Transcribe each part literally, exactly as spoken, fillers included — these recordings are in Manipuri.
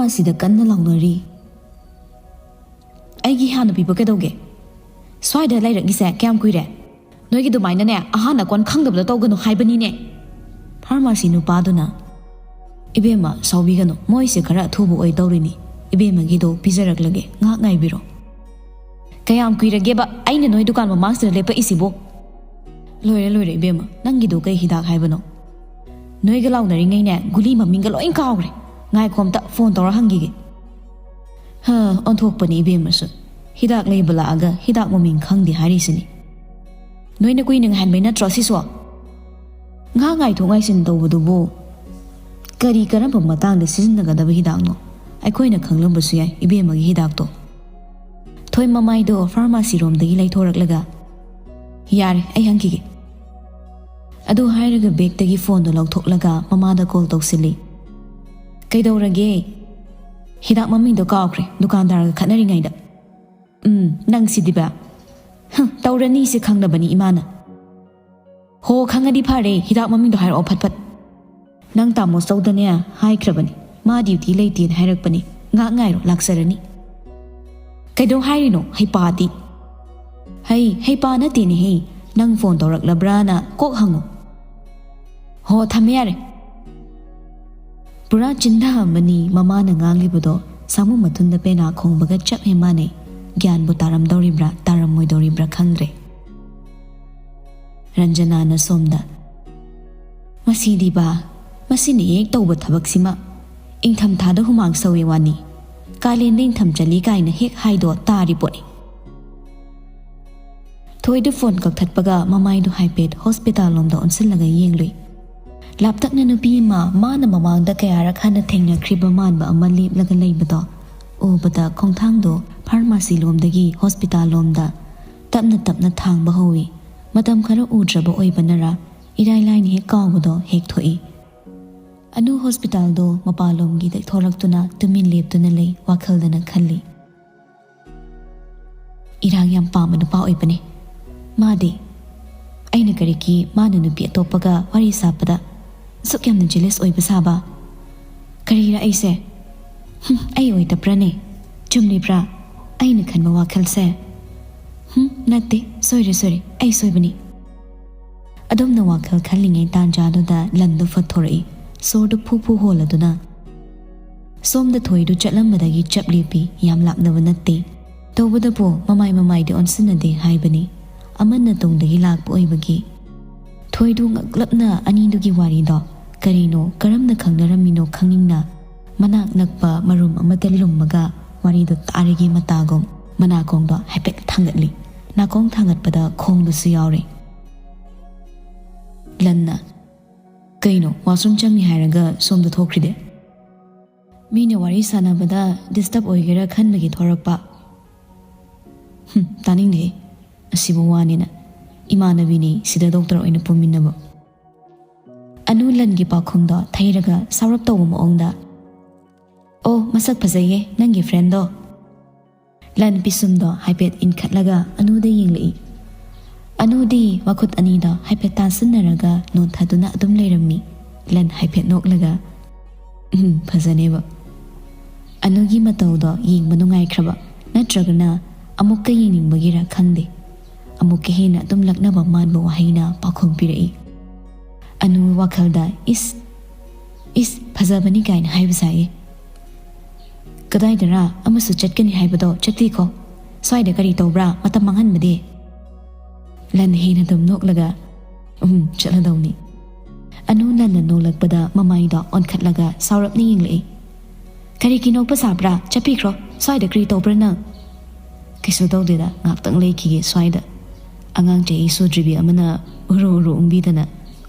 ꯁꯤꯗ ꯀꯟꯅ ꯂꯥꯎꯅꯔꯤ꯫ "ꯑꯩꯒꯤ ꯍꯥꯟꯅ ꯄꯤꯕ ꯀꯩꯗꯧꯒꯦ? ꯁ꯭ꯋꯥꯏꯗ ꯂꯩꯔꯛꯏꯁꯦ ꯀꯌꯥꯝ ꯀꯨꯏꯔꯦ? ꯅꯣꯏꯒꯤ ꯑꯗꯨꯃꯥꯏꯅꯅꯦ, ꯑꯍꯥꯟ ꯑꯀꯣꯟ ꯈꯪꯗꯕꯗ ꯇꯧꯒꯅꯨ ꯍꯥꯏꯕꯅꯤꯅꯦ!" ꯐꯥꯔꯃꯥꯁꯤ ꯅꯨꯄꯥꯗꯨꯅ, "ꯏꯕꯦꯝꯃ, ꯁꯥꯎꯕꯤꯒꯅꯨ, ꯃꯣꯏꯁꯦ ꯈꯔ ꯑꯊꯨꯕ ꯑꯣꯏ ꯇꯧꯔꯤꯅꯤ꯫ ꯏꯕꯦꯝꯃꯒꯤꯗꯣ ꯄꯤꯖꯔꯛꯂꯒꯦ, ꯉꯥꯏꯍꯥꯛ ꯉꯥꯏꯕꯤꯔꯣ꯫" "ꯀꯌꯥꯝ ꯀꯨꯏꯔꯒꯦꯕ ꯑꯩꯅ ꯅꯣꯏ ꯗꯨꯀꯥꯟ ꯃꯃꯥꯡꯁꯤꯗ ꯂꯦꯞꯄꯛꯏꯁꯤꯕꯣ?" "ꯂꯣꯏꯔꯦ, ꯂꯣꯏꯔꯦ ꯏꯕꯦꯝꯃ, ꯅꯪꯒꯤꯗꯣ ꯀꯩ ꯍꯤꯗꯥꯛ ꯍꯥꯏꯕꯅꯣ? ꯅꯣꯏꯒ ꯂꯥꯎꯅꯔꯤꯉꯩꯅꯦ, ꯒꯨꯂꯤ ꯃꯃꯤꯡꯒ ꯂꯣꯏ ꯀꯥꯎꯈ꯭ꯔꯦ꯫ ꯉꯥꯏꯈꯣ ꯑꯝꯇ, ꯐꯣꯟ ꯇꯧꯔ ꯍꯪꯈꯤꯒꯦ꯫" ꯍ, ꯑꯣꯟꯊꯣꯛꯄꯅꯤ ꯏꯕꯦꯝꯃꯁꯨ꯫ ꯍꯤꯗꯥꯛ ꯂꯩꯕ ꯂꯥꯛꯑꯒ ꯍꯤꯗꯥꯛ ꯃꯃꯤꯡ ꯈꯪꯗꯦ ꯍꯥꯏꯔꯤꯁꯤꯅꯤ꯫ ꯅꯣꯏꯅ ꯀꯨꯏꯅ ꯉꯥꯏꯍꯟꯕꯩ ꯅꯠꯇ꯭ꯔꯣ ꯁꯤꯁꯨ? ꯉꯥꯏꯍꯥꯛ ꯉꯥꯏꯊꯣꯛ ꯉꯥꯏꯁꯤꯟ ꯇꯧꯕꯗꯨꯕꯨ ꯀꯔꯤ ꯀꯔꯝꯕ ꯃꯇꯥꯡꯗ ꯁꯤꯖꯤꯟꯅꯒꯗꯕ ꯍꯤꯗꯥꯛꯅꯣ? ꯑꯩꯈꯣꯏꯅ ꯈꯪꯂꯝꯕꯁꯨ ꯌꯥꯏ ꯏꯕꯦꯝꯃꯒꯤ ꯍꯤꯗꯥꯛꯇꯣ꯫ ꯊꯣꯏ ꯃꯃꯥꯏꯗꯣ ꯐꯥꯔꯃꯥꯁꯤ ꯔꯣꯝꯗꯒꯤ ꯂꯩꯊꯣꯔꯛꯂꯒ, "ꯌꯥꯔꯦ, ꯑꯩ ꯍꯪꯈꯤꯒꯦ꯫" ꯑꯗꯨ ꯍꯥꯏꯔꯒ ꯕꯦꯒꯇꯒꯤ ꯐꯣꯟꯗꯣ ꯂꯧꯊꯣꯛꯂꯒ ꯃꯃꯥꯗ ꯀꯣꯜ ꯇꯧꯁꯤꯜꯂꯤ꯫ "ꯀꯩꯗꯧꯔꯒꯦ? ꯍꯤꯗꯥꯛ ꯃꯃꯤꯡꯗꯣ ꯀꯥꯎꯈ꯭ꯔꯦ, ꯗꯨꯀꯥꯟꯗꯥꯔꯒ ꯈꯠꯅꯔꯤꯉꯩꯗ꯫" "ꯎꯝ, ꯅꯪ ꯁꯤꯗꯤꯕ꯫ ꯍꯝ, ꯇꯧꯔꯅꯤ ꯁꯤ ꯈꯪꯅꯕꯅꯤ ꯏꯃꯥꯅ꯫" "ꯍꯣ, ꯈꯪꯉꯗꯤ ꯐꯔꯦ, ꯍꯤꯗꯥꯛ ꯃꯃꯤꯡꯗꯣ ꯍꯥꯏꯔꯛꯑꯣ ꯐꯠ ꯐꯠ꯫" "ꯅꯪ ꯇꯥꯃꯣ ꯆꯧꯗꯅꯦ ꯍꯥꯏꯈ꯭ꯔꯕꯅꯤ, ꯃꯥ ꯗ꯭ꯌꯨꯇꯤ ꯂꯩꯇꯦꯅ ꯍꯥꯏꯔꯛꯄꯅꯤ, ꯉꯥꯛ ꯉꯥꯏꯔꯣ, ꯂꯥꯛꯆꯔꯅꯤ꯫" "ꯀꯩꯗꯧ ꯍꯥꯏꯔꯤꯅꯣ, ꯍꯩꯄꯥꯗꯤ?" "ꯍꯩ, ꯍꯩꯄꯥ ꯅꯠꯇꯦꯅꯦꯍꯦ, ꯅꯪ ꯐꯣꯟ ꯇꯧꯔꯛꯂꯕ꯭ꯔꯥꯅ ꯀꯣꯛ ꯍꯪꯉꯨ꯫" "ꯍꯣ, ꯊꯝꯃꯦ ꯌꯥꯔꯦ꯫" ꯄꯨꯔꯥ ꯆꯤꯟꯗꯥ ꯑꯃꯅꯤ ꯃꯃꯥꯅ ꯉꯥꯡꯂꯤꯕꯗꯣ꯫ ꯁꯥꯃꯨ ꯃꯊꯨꯟꯗ ꯄꯦꯅꯥ ꯈꯣꯡꯕꯒ ꯆꯞ ꯍꯦꯛ ꯃꯥꯟꯅꯩ꯫ ꯒ꯭ꯌꯥꯟꯕꯨ ꯇꯥꯔꯝꯗꯧꯔꯤꯕ꯭ꯔꯥ ꯇꯥꯔꯝꯃꯣꯏꯗꯧꯔꯤꯕ꯭ꯔꯥ ꯈꯪꯗ꯭ꯔꯦ꯫ ꯔꯟꯖꯅꯥꯅ ꯁꯣꯝꯗ, "ꯃꯁꯤꯗꯤꯕ, ꯃꯁꯤꯅ ꯍꯦꯛ ꯇꯧꯕ ꯊꯕꯛꯁꯤꯃ꯫ ꯏꯪꯊꯝꯊꯥꯗ ꯍꯨꯃꯥꯡ ꯁꯧꯋꯦ ꯋꯥꯅꯤ, ꯀꯥꯂꯦꯟꯗ ꯏꯪꯊꯝ ꯆꯜꯂꯤ ꯀꯥꯏꯅ ꯍꯦꯛ ꯍꯥꯏꯗꯣ ꯇꯥꯔꯤ ꯄꯣꯠꯅꯤ꯫" ꯊꯣꯏꯗꯨ ꯐꯣꯟ ꯀꯛꯊꯠꯄꯒ ꯃꯃꯥꯏꯗꯨ ꯍꯥꯏꯐꯦꯠ ꯍꯣꯁꯄꯤꯇꯥꯜ ꯂꯣꯝꯗ ꯑꯣꯟꯁꯤꯜꯂꯒ ꯌꯦꯡꯂꯨꯏ꯫ ꯂꯥꯞꯇꯛꯅ ꯅꯨꯄꯤ ꯑꯃ ꯃꯥꯅ ꯃꯃꯥꯡꯗ ꯀꯌꯥꯔꯛ ꯍꯟꯅ ꯊꯦꯡꯅꯈ꯭ꯔꯤꯕ ꯃꯥꯟꯕ ꯑꯃ ꯂꯦꯞꯂꯒ ꯂꯩꯕꯗꯣ ꯎꯕꯗ ꯈꯣꯡꯊꯥꯡꯗꯣ ꯐꯥꯔꯃꯥꯁꯤ ꯂꯣꯝꯗꯒꯤ ꯍꯣꯁꯄꯤꯇꯥꯜ ꯂꯣꯝꯗ ꯇꯞꯅ ꯇꯞꯅ ꯊꯥꯡꯕ ꯍꯧꯏ꯫ ꯃꯇꯝ ꯈꯔ ꯎꯗ꯭ꯔꯕ ꯑꯣꯏꯕꯅꯔ ꯏꯔꯥꯏ ꯂꯥꯏꯅ ꯍꯦꯛ ꯀꯥꯎꯕꯗꯣ ꯍꯦꯛ ꯊꯣꯛꯏ꯫ ꯑꯅꯨ ꯍꯣꯁꯄꯤꯇꯥꯜꯗꯣ ꯃꯄꯥꯟꯂꯣꯝꯒꯤꯗ ꯊꯣꯔꯛꯇꯨꯅ ꯇꯨꯃꯤꯟ ꯂꯦꯞꯇꯨꯅ ꯂꯩ, ꯋꯥꯈꯜꯗꯅ ꯈꯜꯂꯤ꯫ ꯏꯔꯥꯡ ꯌꯥꯝ ꯄꯥꯝꯕ ꯅꯨꯄꯥ ꯑꯣꯏꯕꯅꯤ꯫ ꯃꯥꯗꯤ ꯑꯩꯅ ꯀꯔꯤꯒꯤ ꯃꯥꯅ ꯅꯨꯄꯤ ꯑꯇꯣꯞꯄꯒ ꯋꯥꯔꯤ ꯁꯥꯕꯗ ꯑꯁꯨꯛ ꯌꯥꯝꯅ ꯖꯦꯂꯁ ꯑꯣꯏꯕ ꯁꯥꯕ? ꯀꯔꯤꯔ ꯑꯩꯁꯦ? "ꯍꯨꯝ, ꯑꯩ ꯑꯣꯏꯗꯕ꯭ꯔꯥꯅꯦ? ꯆꯨꯝꯂꯤꯕ꯭ꯔꯥ ꯑꯩꯅ ꯈꯟꯕ ꯋꯥꯈꯜꯁꯦ? ꯍꯨꯝ, ꯅꯠꯇꯦ, ꯁꯣꯏꯔꯦ, ꯁꯣꯏꯔꯦ, ꯑꯩ ꯁꯣꯏꯕꯅꯤ꯫" ꯑꯗꯨꯝꯅ ꯋꯥꯈꯜ ꯈꯜꯂꯤꯉꯩ ꯇꯥꯟꯖꯥꯗꯨꯗ ꯂꯟꯗꯨ ꯐꯠꯊꯣꯔꯛꯏ꯫ ꯁꯣꯔꯗꯨ ꯐꯨ ꯐꯨ ꯍꯣꯜꯂꯗꯨꯅ ꯁꯣꯝꯗ ꯊꯣꯏꯗꯨ ꯆꯠꯂꯝꯕꯗꯒꯤ ꯆꯞ ꯂꯦꯞꯄꯤ꯫ ꯌꯥꯝ ꯂꯥꯞꯅꯕ ꯅꯠꯇꯦ꯫ ꯇꯧꯕꯗꯕꯨ ꯃꯃꯥꯏ ꯃꯃꯥꯏꯗꯤ ꯑꯣꯟꯁꯤꯟꯅꯗꯦ ꯍꯥꯏꯕꯅꯤ꯫ ꯑꯃꯅ ꯇꯨꯡꯗꯒꯤ ꯂꯥꯛꯄ ꯑꯣꯏꯕꯒꯤ꯫ ꯊꯣꯏꯗꯨ ꯉꯛꯂꯞꯅ ꯑꯅꯤꯗꯨꯒꯤ ꯋꯥꯔꯤꯗꯣ ꯀꯔꯤꯅꯣ, ꯀꯔꯝꯅ ꯈꯪꯅꯔꯝꯃꯤꯅꯣ ꯈꯪꯅꯤꯡꯅ ꯃꯅꯥꯛ ꯅꯛꯄ ꯃꯔꯨꯝ ꯑꯃꯗ ꯂꯨꯝꯃꯒ ꯋꯥꯔꯤꯗꯣ ꯇꯥꯔꯤꯒꯤ ꯃꯇꯥꯒꯨꯝ ꯃꯅꯥꯀꯣꯡꯗꯣ ꯍꯥꯏꯐꯦꯠ ꯊꯥꯡꯒꯠꯂꯤ꯫ ꯅꯥꯀꯣꯡ ꯊꯥꯡꯒꯠꯄꯗ ꯈꯣꯡꯗꯨꯁꯨ ꯌꯥꯎꯔꯦ꯫ ꯂꯟꯅ, "ꯀꯩꯅꯣ, ꯋꯥꯁꯔꯨꯝ ꯆꯪꯉꯤ ꯍꯥꯏꯔꯒ ꯁꯣꯝꯗ ꯊꯣꯛꯈ꯭ꯔꯤꯗꯤ?" "ꯃꯤꯅ ꯋꯥꯔꯤ ꯁꯥꯟꯅꯕꯗ ꯗꯤꯁꯇꯔꯕ ꯑꯣꯏꯒꯦꯔꯥ ꯈꯟꯕꯒꯤ ꯊꯣꯔꯛꯄ꯫" "ꯍꯨꯝ, ꯇꯥꯅꯤꯡꯗꯦ꯫ ꯑꯁꯤꯕꯨ ꯋꯥꯅꯤꯅ꯫ ꯏꯃꯥꯟꯅꯕꯤꯅꯤ, ꯁꯤꯗ ꯗꯣꯛꯇꯔ ꯑꯣꯏꯅ ꯄꯨꯟꯃꯤꯟꯅꯕ꯫" ꯑꯅꯨ ꯂꯟꯒꯤ ꯄꯥꯎꯈꯨꯝꯗꯣ ꯊꯩꯔꯒ ꯁꯥꯎꯔꯞ ꯇꯧꯕ ꯃꯑꯣꯡꯗ, "ꯑꯣ, ꯃꯁꯛ ꯐꯖꯩꯌꯦ ꯅꯪꯒꯤ ꯐ꯭ꯔꯦꯟꯗꯣ꯫" ꯂꯟ ꯄꯤꯁꯨꯝꯗꯣ ꯍꯥꯏꯐꯦꯠ ꯏꯟꯈꯠꯂꯒ ꯑꯅꯨꯗ ꯌꯦꯡꯂꯛꯏ꯫ ꯑꯅꯨꯗꯤ ꯃꯈꯨꯠ ꯑꯅꯤꯗꯣ ꯍꯥꯏꯐꯦꯠ ꯇꯥꯟꯁꯤꯟꯅꯔꯒ ꯅꯣꯟꯊꯗꯨꯅ ꯑꯗꯨꯝ ꯂꯩꯔꯝꯃꯤ꯫ ꯂꯟ ꯍꯥꯏꯐꯦꯠ ꯅꯣꯛꯂꯒ, "ꯎꯝ, ꯐꯖꯅꯦꯕ꯫" ꯑꯅꯨꯒꯤ ꯃꯇꯧꯗꯣ ꯌꯦꯡꯕ ꯅꯨꯡꯉꯥꯏꯈ꯭ꯔꯕ ꯅꯠꯇ꯭ꯔꯒꯅ ꯑꯃꯨꯛꯀ ꯌꯦꯡꯅꯤꯡꯕꯒꯤꯔ ꯈꯪꯗꯦ, ꯑꯃꯨꯛꯀ ꯍꯦꯟꯅ ꯑꯗꯨꯝ ꯂꯛꯅꯕ ꯃꯥꯟꯕ ꯋꯥꯍꯩꯅ ꯄꯥꯎꯈꯨꯝ ꯄꯤꯔꯛꯏ꯫ ꯑꯅꯨ ꯋꯥꯈꯜꯗ, "ꯏꯁ, ꯏꯁ, ꯐꯖꯕꯅꯤ" ꯀꯥꯏꯅ ꯍꯥꯏꯕ ꯁꯥꯏꯌꯦ꯫ "ꯀꯗꯥꯏꯗꯔꯥ ꯑꯃꯁꯨ ꯆꯠꯀꯅꯤ ꯍꯥꯏꯕꯗꯣ ꯆꯠꯄꯤꯈꯣ꯫ ꯁ꯭ꯋꯥꯏꯗ ꯀꯔꯤ ꯇꯧꯕ꯭ꯔꯥ? ꯃꯇꯝ ꯃꯥꯡꯍꯟꯕꯗꯤ꯫" ꯂꯟ ꯍꯦꯟꯅ ꯑꯗꯨꯝ ꯅꯣꯛꯂꯒ, "ꯎꯝ, ꯆꯠꯂꯗꯧꯅꯤ꯫" ꯑꯅꯨ ꯂꯟꯅ ꯅꯣꯛꯂꯛꯄꯗ ꯃꯃꯥꯏꯗꯣ ꯑꯣꯟꯈꯠꯂꯒ ꯁꯥꯎꯔꯞꯅ ꯌꯦꯡꯂꯛꯏ꯫ "ꯀꯔꯤꯒꯤ ꯅꯣꯛꯄ ꯁꯥꯕ꯭ꯔꯥ? ꯆꯠꯄꯤꯈ꯭ꯔꯣ꯫ ꯁ꯭ꯋꯥꯏꯗ ꯀꯔꯤ ꯇꯧꯕ꯭ꯔꯥ ꯅꯪ?" "ꯀꯩꯁꯨ ꯇꯧꯗꯦꯗ, ꯉꯥꯛꯇꯪ ꯂꯩꯈꯤꯒꯦ ꯁ꯭ꯋꯥꯏꯗ꯫" ꯑꯉꯥꯡ ꯆꯍꯤ ꯁꯨꯗ꯭ꯔꯤꯕꯤ ꯑꯃꯅ ꯎꯔꯨ ꯎꯔꯨ ꯎꯪꯕꯤꯗꯅ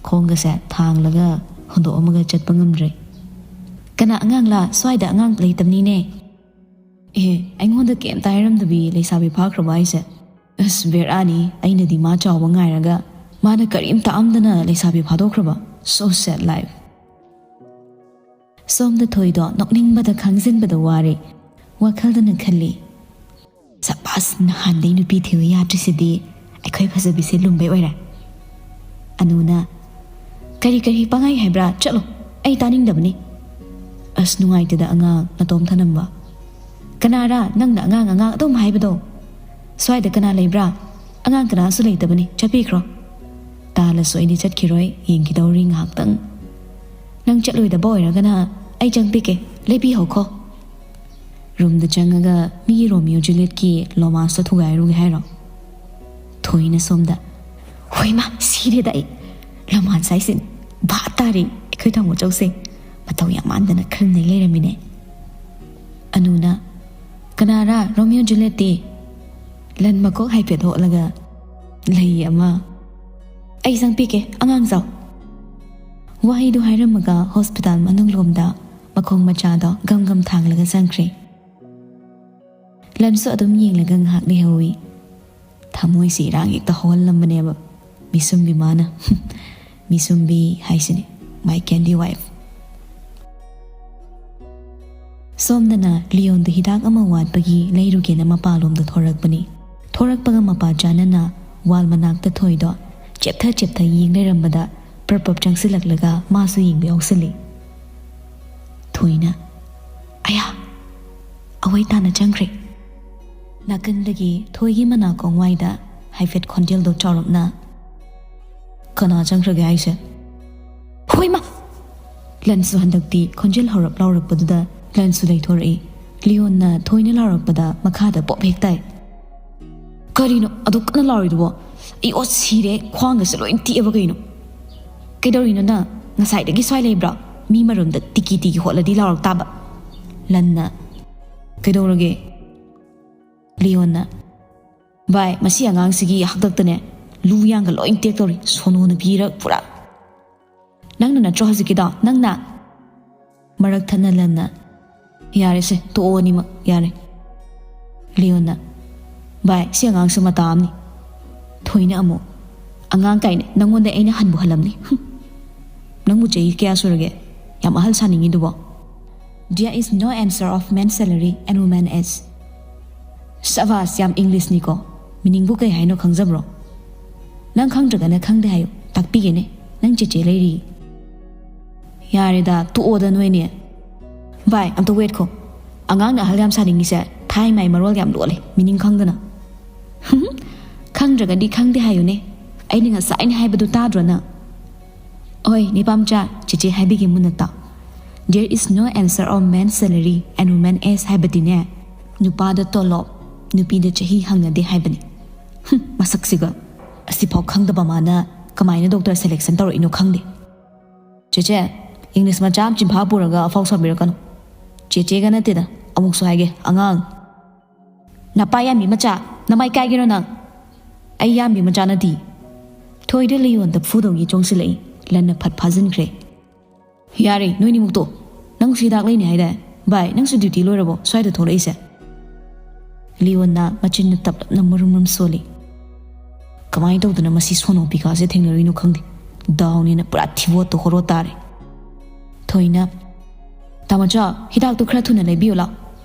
ꯈꯣꯡꯒꯁꯦ ꯊꯥꯡꯂꯒ ꯍꯨꯟꯗꯣꯛꯑꯝꯃꯒ ꯆꯠꯄ ꯉꯝꯗ꯭ꯔꯦ꯫ "ꯀꯅꯥ ꯑꯉꯥꯡꯂꯥ? ꯁ꯭ꯋꯥꯏꯗ ꯑꯉꯥꯡ ꯂꯩꯇꯕꯅꯤꯅꯦ꯫" "ꯑꯦ, ꯑꯩꯉꯣꯟꯗ ꯀꯩꯝꯇ ꯍꯥꯏꯔꯝꯗꯕꯤ ꯂꯩꯁꯥꯕꯤ ꯐꯥꯈ꯭ꯔꯕ ꯍꯥꯏꯁꯦ? ꯑꯁ, ꯕꯦꯔꯥꯅꯤ, ꯑꯩꯅꯗꯤ ꯃꯥ ꯆꯥꯎꯕ ꯉꯥꯏꯔꯒ ꯃꯥꯅ ꯀꯔꯤꯝ ꯇꯥꯛꯑꯝꯗꯅ ꯂꯩꯁꯥꯕꯤ ꯐꯥꯗꯣꯛꯈ꯭ꯔꯕ꯫ So sad life." ꯁꯣꯝꯗ ꯊꯣꯏꯗꯣ ꯅꯣꯛꯅꯤꯡꯕꯗ ꯈꯥꯡꯖꯤꯟꯕꯗ ꯋꯥꯔꯦ꯫ ꯋꯥꯈꯜꯗꯅ ꯈꯜꯂꯤ, "ꯁꯕꯥꯁ, ꯅꯍꯥꯟꯗꯩ ꯅꯨꯄꯤ ꯊꯤꯌꯨ ꯌꯥꯗ꯭ꯔꯤꯁꯤꯗꯤ ꯑꯩꯈꯣꯏ ꯐꯖꯕꯤꯁꯦ ꯂꯨꯝꯕꯩ ꯑꯣꯏꯔꯦ꯫" ꯑꯅꯨꯅ, "ꯀꯔꯤ ꯀꯔꯤ ꯄꯪꯍꯥꯏ ꯍꯥꯏꯕ꯭ꯔꯥ? ꯆꯠꯂꯣ, ꯑꯩ ꯇꯥꯅꯤꯡꯗꯕꯅꯤ꯫" ꯑꯁ, ꯅꯨꯡꯉꯥꯏꯇꯦꯗ ꯑꯉꯥꯡ ꯅꯇꯣꯝ ꯊꯅꯝꯕ꯫ ꯀꯅꯥꯔꯥ ꯅꯪꯅ ꯑꯉꯥꯡ ꯑꯉꯥꯡ ꯑꯗꯨꯝ ꯍꯥꯏꯕꯗꯣ? ꯁ꯭ꯋꯥꯏꯗ ꯀꯅꯥ ꯂꯩꯕ꯭ꯔꯥ? ꯑꯉꯥꯡ ꯀꯅꯥꯁꯨ ꯂꯩꯇꯕꯅꯤ, ꯆꯠꯄꯤꯈ꯭ꯔꯣ꯫ ꯇꯥꯜꯂꯁꯨ ꯑꯩꯗꯤ ꯆꯠꯈꯤꯔꯣꯏ, ꯌꯦꯡꯈꯤꯗꯧꯔꯤ ꯉꯥꯏꯍꯥꯛꯇꯪ꯫ ꯅꯪ ꯆꯠꯂꯣꯏꯗꯕ ꯑꯣꯏꯔꯒꯅ ꯑꯩ ꯆꯪꯕꯤꯒꯦ, ꯂꯦꯞꯄꯤꯍꯧꯈꯣ꯫ ꯔꯨꯝꯗ ꯆꯪꯉꯒ ꯃꯤꯒꯤ ꯔꯣꯃꯤꯌꯣ ꯖꯨꯂꯤꯌꯠꯀꯤ ꯂꯣꯃꯥꯟꯁꯇꯣ ꯊꯨꯒꯥꯏꯔꯨꯒꯦ ꯍꯥꯏꯔꯣ? ꯊꯣꯏꯅ ꯁꯣꯝꯗ, "ꯍꯣꯏꯃꯥ, ꯁꯤꯔꯦꯗ ꯑꯩ꯫ ꯂꯣꯃꯥꯟꯁ ꯍꯥꯏꯁꯦ ꯚꯥꯞ ꯇꯥꯔꯦ, ꯑꯩꯈꯣꯏ ꯇꯥꯃꯣ ꯆꯧꯁꯦ꯫ ꯃꯇꯧ ꯌꯥꯝ ꯃꯥꯟꯗꯅ ꯈꯪꯅꯩ ꯂꯩꯔꯝꯃꯤꯅꯦ꯫" ꯑꯅꯨꯅ, "ꯀꯅꯥꯔꯥ ꯔꯣꯃꯤꯌꯣ ꯖꯨꯂꯤꯌꯠꯇꯤ?" ꯂꯟ ꯃꯀꯣꯛ ꯍꯥꯏꯐꯦꯠ ꯍꯣꯠꯂꯒ, "ꯂꯩ ꯑꯃ꯫ ꯑꯩ ꯆꯪꯕꯤꯒꯦ, ꯑꯉꯥꯡ ꯆꯥꯎ꯫" ꯋꯥꯍꯩꯗꯨ ꯍꯥꯏꯔꯝꯃꯒ ꯍꯣꯁꯄꯤꯇꯥꯜ ꯃꯅꯨꯡꯂꯣꯝꯗ ꯃꯈꯣꯡ ꯃꯆꯥꯗꯣ ꯒꯝ ꯒꯝ ꯊꯥꯡꯂꯒ ꯆꯪꯈ꯭ꯔꯦ꯫ ꯂꯟꯁꯨ ꯑꯗꯨꯝ ꯌꯦꯡꯂꯒ ꯉꯥꯏꯍꯥꯛ ꯂꯩꯍꯧꯏ꯫ ꯊꯃꯣꯏꯁꯤ ꯏꯔꯥꯡ ꯍꯦꯛꯇ ꯍꯧꯍꯜꯂꯝꯕꯅꯦꯕ ꯃꯤꯁꯨꯝꯕꯤ ꯃꯥꯅ꯫ ꯃꯤꯁꯨꯝꯕꯤ ꯍꯥꯏꯁꯤꯅꯤ, my candy wife꯫ ꯁꯣꯝꯗꯅ ꯂꯤꯌꯣꯟꯗ ꯍꯤꯗꯥꯛ ꯑꯃ ꯋꯥꯠꯄꯒꯤ ꯂꯩꯔꯨꯒꯦꯅ ꯃꯄꯥꯟꯂꯣꯝꯗ ꯊꯣꯔꯛꯄꯅꯤ꯫ ꯊꯣꯔꯛꯄꯒ ꯃꯄꯥ ꯆꯥꯅꯅ ꯋꯥꯜ ꯃꯅꯥꯛꯇ ꯊꯣꯏꯗꯣ ꯆꯦꯞꯊ ꯆꯦꯞꯊ ꯌꯦꯡ ꯂꯩꯔꯝꯕꯗ ꯄ꯭ꯔꯞ ꯄ꯭ꯔꯞ ꯆꯪꯁꯤꯜꯂꯛꯂꯒ ꯃꯥꯁꯨ ꯌꯦꯡꯕ ꯌꯥꯎꯁꯜꯂꯤ꯫ ꯊꯣꯏꯅ, "ꯑꯌꯥ!" ꯑꯋꯥꯏ ꯇꯥꯅ ꯆꯪꯈ꯭ꯔꯦ꯫ ꯅꯥꯀꯟꯗꯒꯤ ꯊꯣꯏꯒꯤ ꯃꯅꯥꯀꯣꯡ ꯋꯥꯏꯗ ꯍꯥꯏꯐꯦꯠ ꯈꯣꯟꯖꯦꯜꯗꯣ ꯆꯥꯎꯔꯞꯅ, "ꯀꯅꯥ ꯆꯪꯈ꯭ꯔꯒꯦ ꯍꯥꯏꯁꯦ?" "ꯍꯣꯏꯃ!" ꯂꯟꯁꯨ ꯍꯟꯗꯛꯇꯤ ꯈꯣꯟꯖꯦꯜ ꯍꯧꯔꯞ ꯂꯥꯎꯔꯛꯄꯗꯨꯗ ꯂꯟꯁꯨ ꯂꯩꯊꯣꯔꯛꯏ꯫ ꯂꯤꯌꯣꯟꯅ ꯊꯣꯏꯅ ꯂꯥꯎꯔꯛꯄꯗ ꯃꯈꯥꯗ ꯄꯣꯞ ꯍꯦꯛ ꯇꯥꯏ꯫ "ꯀꯔꯤꯅꯣ ꯑꯗꯨꯛ ꯀꯟꯅ ꯂꯥꯎꯔꯤꯗꯨꯕꯣ? ꯑꯩ ꯑꯣ ꯁꯤꯔꯦ, ꯈ꯭ꯋꯥꯡꯒꯁꯦ ꯂꯣꯏ ꯇꯦꯛꯑꯕ ꯀꯩꯅꯣ?" "ꯀꯩꯗꯧꯔꯤꯅꯣ ꯅꯪ? ꯉꯁꯥꯏꯗꯒꯤ ꯁ꯭ꯋꯥꯏ ꯂꯩꯕ꯭ꯔꯣ? ꯃꯤ ꯃꯔꯨꯝꯗ ꯇꯤꯀꯤ ꯇꯤꯀꯤ ꯍꯣꯠꯂꯗꯤ ꯂꯥꯎꯔꯛ ꯇꯥꯕ꯫" ꯂꯟꯅ, "ꯀꯩꯗꯧꯔꯒꯦ?" ꯂꯤꯌꯣꯟꯅ, "ꯚꯥꯏ, ꯃꯁꯤ ꯑꯉꯥꯡꯁꯤꯒꯤ ꯍꯥꯛꯇꯛꯇꯅꯦ ꯂꯨ ꯌꯥꯡꯒ ꯂꯣꯏ ꯇꯦꯛꯇꯧꯔꯤ, ꯁꯣꯅꯣ ꯅꯨꯄꯤꯔ ꯄꯨꯔꯥ꯫" "ꯅꯪꯅ ꯅꯠꯇ꯭ꯔꯣ ꯍꯧꯖꯤꯛꯀꯤꯗꯣ? ꯅꯪꯅ?" ꯃꯔꯛ ꯊꯠꯅ ꯂꯟꯅ, "ꯌꯥꯔꯦꯁꯦ, ꯇꯣꯛꯑꯣ ꯑꯅꯤꯃꯛ, ꯌꯥꯔꯦ꯫" ꯂꯤꯌꯣꯟꯅ, "ꯚꯥꯏ, ꯁꯤ ꯑꯉꯥꯡꯁꯦ ꯃꯇꯥ ꯑꯃꯅꯤ꯫" ꯊꯣꯏꯅ ꯑꯃꯨꯛ, "ꯑꯉꯥꯡ ꯀꯥꯏꯅ ꯅꯪꯉꯣꯟꯗ ꯑꯩꯅ ꯍꯟꯕꯨ ꯍꯜꯂꯝꯅꯤ꯫ ꯍꯨꯝ꯫ ꯅꯪꯕꯨ ꯆꯍꯤ ꯀꯌꯥ ꯁꯨꯔꯒꯦ? ꯌꯥꯝ ꯑꯍꯜ ꯁꯥꯅꯤꯡꯉꯤꯗꯨꯕꯣ?" "There is no answer of man's salary and woman age." "ꯁꯕꯥꯁ, ꯌꯥꯝ ꯏꯪꯂꯤꯁꯅꯤꯀꯣ꯫ ꯃꯤꯅꯤꯡꯕꯨ ꯀꯩ ꯍꯥꯏꯅꯣ ꯈꯪꯖꯕ꯭ꯔꯣ?" "ꯅꯪ ꯈꯪꯗ꯭ꯔꯒꯅ ꯈꯪꯗꯦ ꯍꯥꯏꯌꯨ, ꯇꯥꯛꯄꯤꯒꯦꯅꯦ꯫ ꯅꯪ ꯆꯦꯆꯦ ꯂꯩꯔꯤ꯫" "ꯌꯥꯔꯦꯗ, ꯇꯣꯛꯑꯣꯗ ꯅꯣꯏꯅꯦ꯫ ꯚꯥꯏ, ꯑꯝꯇ ꯋꯦꯠꯈꯣ꯫ ꯑꯉꯥꯡꯅ ꯑꯍꯜ ꯌꯥꯝ ꯁꯥꯅꯤꯡꯉꯤꯁꯦ ꯊꯥꯏ ꯃꯥꯏ ꯃꯔꯣꯜ ꯌꯥꯝ ꯂꯣꯜꯂꯦ, ꯃꯤꯅꯤꯡ ꯈꯪꯗꯅ꯫ ꯈꯪꯗ꯭ꯔꯒꯗꯤ ꯈꯪꯗꯦ ꯍꯥꯏꯌꯨꯅꯦ꯫ ꯑꯩꯅ ꯉꯁꯥꯏꯅ ꯍꯥꯏꯕꯗꯨ ꯇꯥꯗ꯭ꯔꯣ ꯅꯪ? ꯍꯣꯏ, ꯅꯤꯄꯥꯝꯆꯥ, ꯆꯦꯆꯦ ꯍꯥꯏꯕꯤꯒꯦ ꯃꯨꯟꯅ ꯇꯥꯎ꯫ There is no answer of man's salary and woman age ꯍꯥꯏꯕꯗꯤꯅꯦ, ꯅꯨꯄꯥꯗ ꯇꯣꯂꯣꯞ, ꯅꯨꯄꯤꯗ ꯆꯍꯤ ꯍꯪꯅꯗꯦ ꯍꯥꯏꯕꯅꯤ꯫ ꯍꯨꯝ, ꯃꯁꯛꯁꯤꯒ꯫ ꯑꯁꯤꯐꯥꯎ ꯈꯪꯗꯕ ꯃꯥꯅ ꯀꯃꯥꯏꯅ ꯗꯣꯛꯇꯔ ꯁꯦꯂꯦꯛꯁꯟ ꯇꯧꯔꯛꯏꯅꯣ ꯈꯪꯗꯦ꯫ ꯆꯦꯆꯦ, ꯏꯪꯂꯤꯁ ꯃꯆꯥ ꯑꯃ ꯆꯤꯟꯐꯥ ꯄꯨꯔꯒ ꯑꯐꯥꯎ ꯁꯥꯕꯤꯔꯛꯀꯅꯨ꯫ ꯆꯦꯆꯦꯒ ꯅꯠꯇꯦꯗ, ꯑꯃꯨꯛꯁꯨ ꯍꯥꯏꯒꯦ, ꯑꯉꯥꯡ꯫ ꯅꯄꯥ ꯌꯥꯝꯕꯤ ꯃꯆꯥ, ꯅꯃꯥꯏ ꯀꯥꯏꯒꯦꯔꯣ ꯅꯪ? ꯑꯩ ꯌꯥꯝꯕꯤ ꯃꯆꯥ ꯅꯠꯇꯦ꯫ ꯊꯣꯏꯗ ꯂꯤꯌꯣꯟꯗ ꯐꯨꯗꯧꯒꯤ ꯆꯣꯡꯁꯤꯜꯂꯛꯏ꯫ ꯂꯟꯅ ꯐꯠ ꯐꯥꯖꯤꯟꯈ꯭ꯔꯦ꯫ ꯌꯥꯔꯦ, ꯅꯣꯏꯅꯤꯃꯨꯛꯇꯣ꯫ ꯅꯪꯁꯨ ꯍꯤꯗꯥꯛ ꯂꯩꯅꯤ ꯍꯥꯏꯗꯥꯏ? ꯚꯥꯏ, ꯅꯪꯁꯨ ꯗ꯭ꯌꯨꯇꯤ ꯂꯣꯏꯔꯕꯣ ꯁ꯭ꯋꯥꯏꯗ ꯊꯣꯛꯂꯛꯏꯁꯦ? ꯂꯤꯌꯣꯟꯅ ꯃꯆꯤꯟꯅ ꯇꯞꯂꯞꯅ ꯃꯔꯨꯝ ꯃꯔꯨꯝ ꯁꯣꯜꯂꯤ꯫ ꯀꯃꯥꯏꯅ ꯇꯧꯗꯅ ꯃꯁꯤ ꯁꯣꯅꯣ ꯄꯤꯀꯥꯁꯦ ꯊꯦꯡꯅꯔꯨꯏꯅꯣ ꯈꯪꯗꯦ꯫ ꯗꯥꯎꯅꯦꯅ ꯄꯨꯔꯥ ꯊꯤꯕꯣꯠꯇꯣ ꯍꯣꯔꯣ ꯇꯥꯔꯦ꯫ ꯊꯣꯏꯅ, "ꯇꯥꯃꯣꯆꯥ, ꯍꯤꯗꯥꯛꯇꯨ ꯈꯔ ꯊꯨꯅ ꯂꯩꯕꯤꯌꯨ ꯂꯥꯎ꯫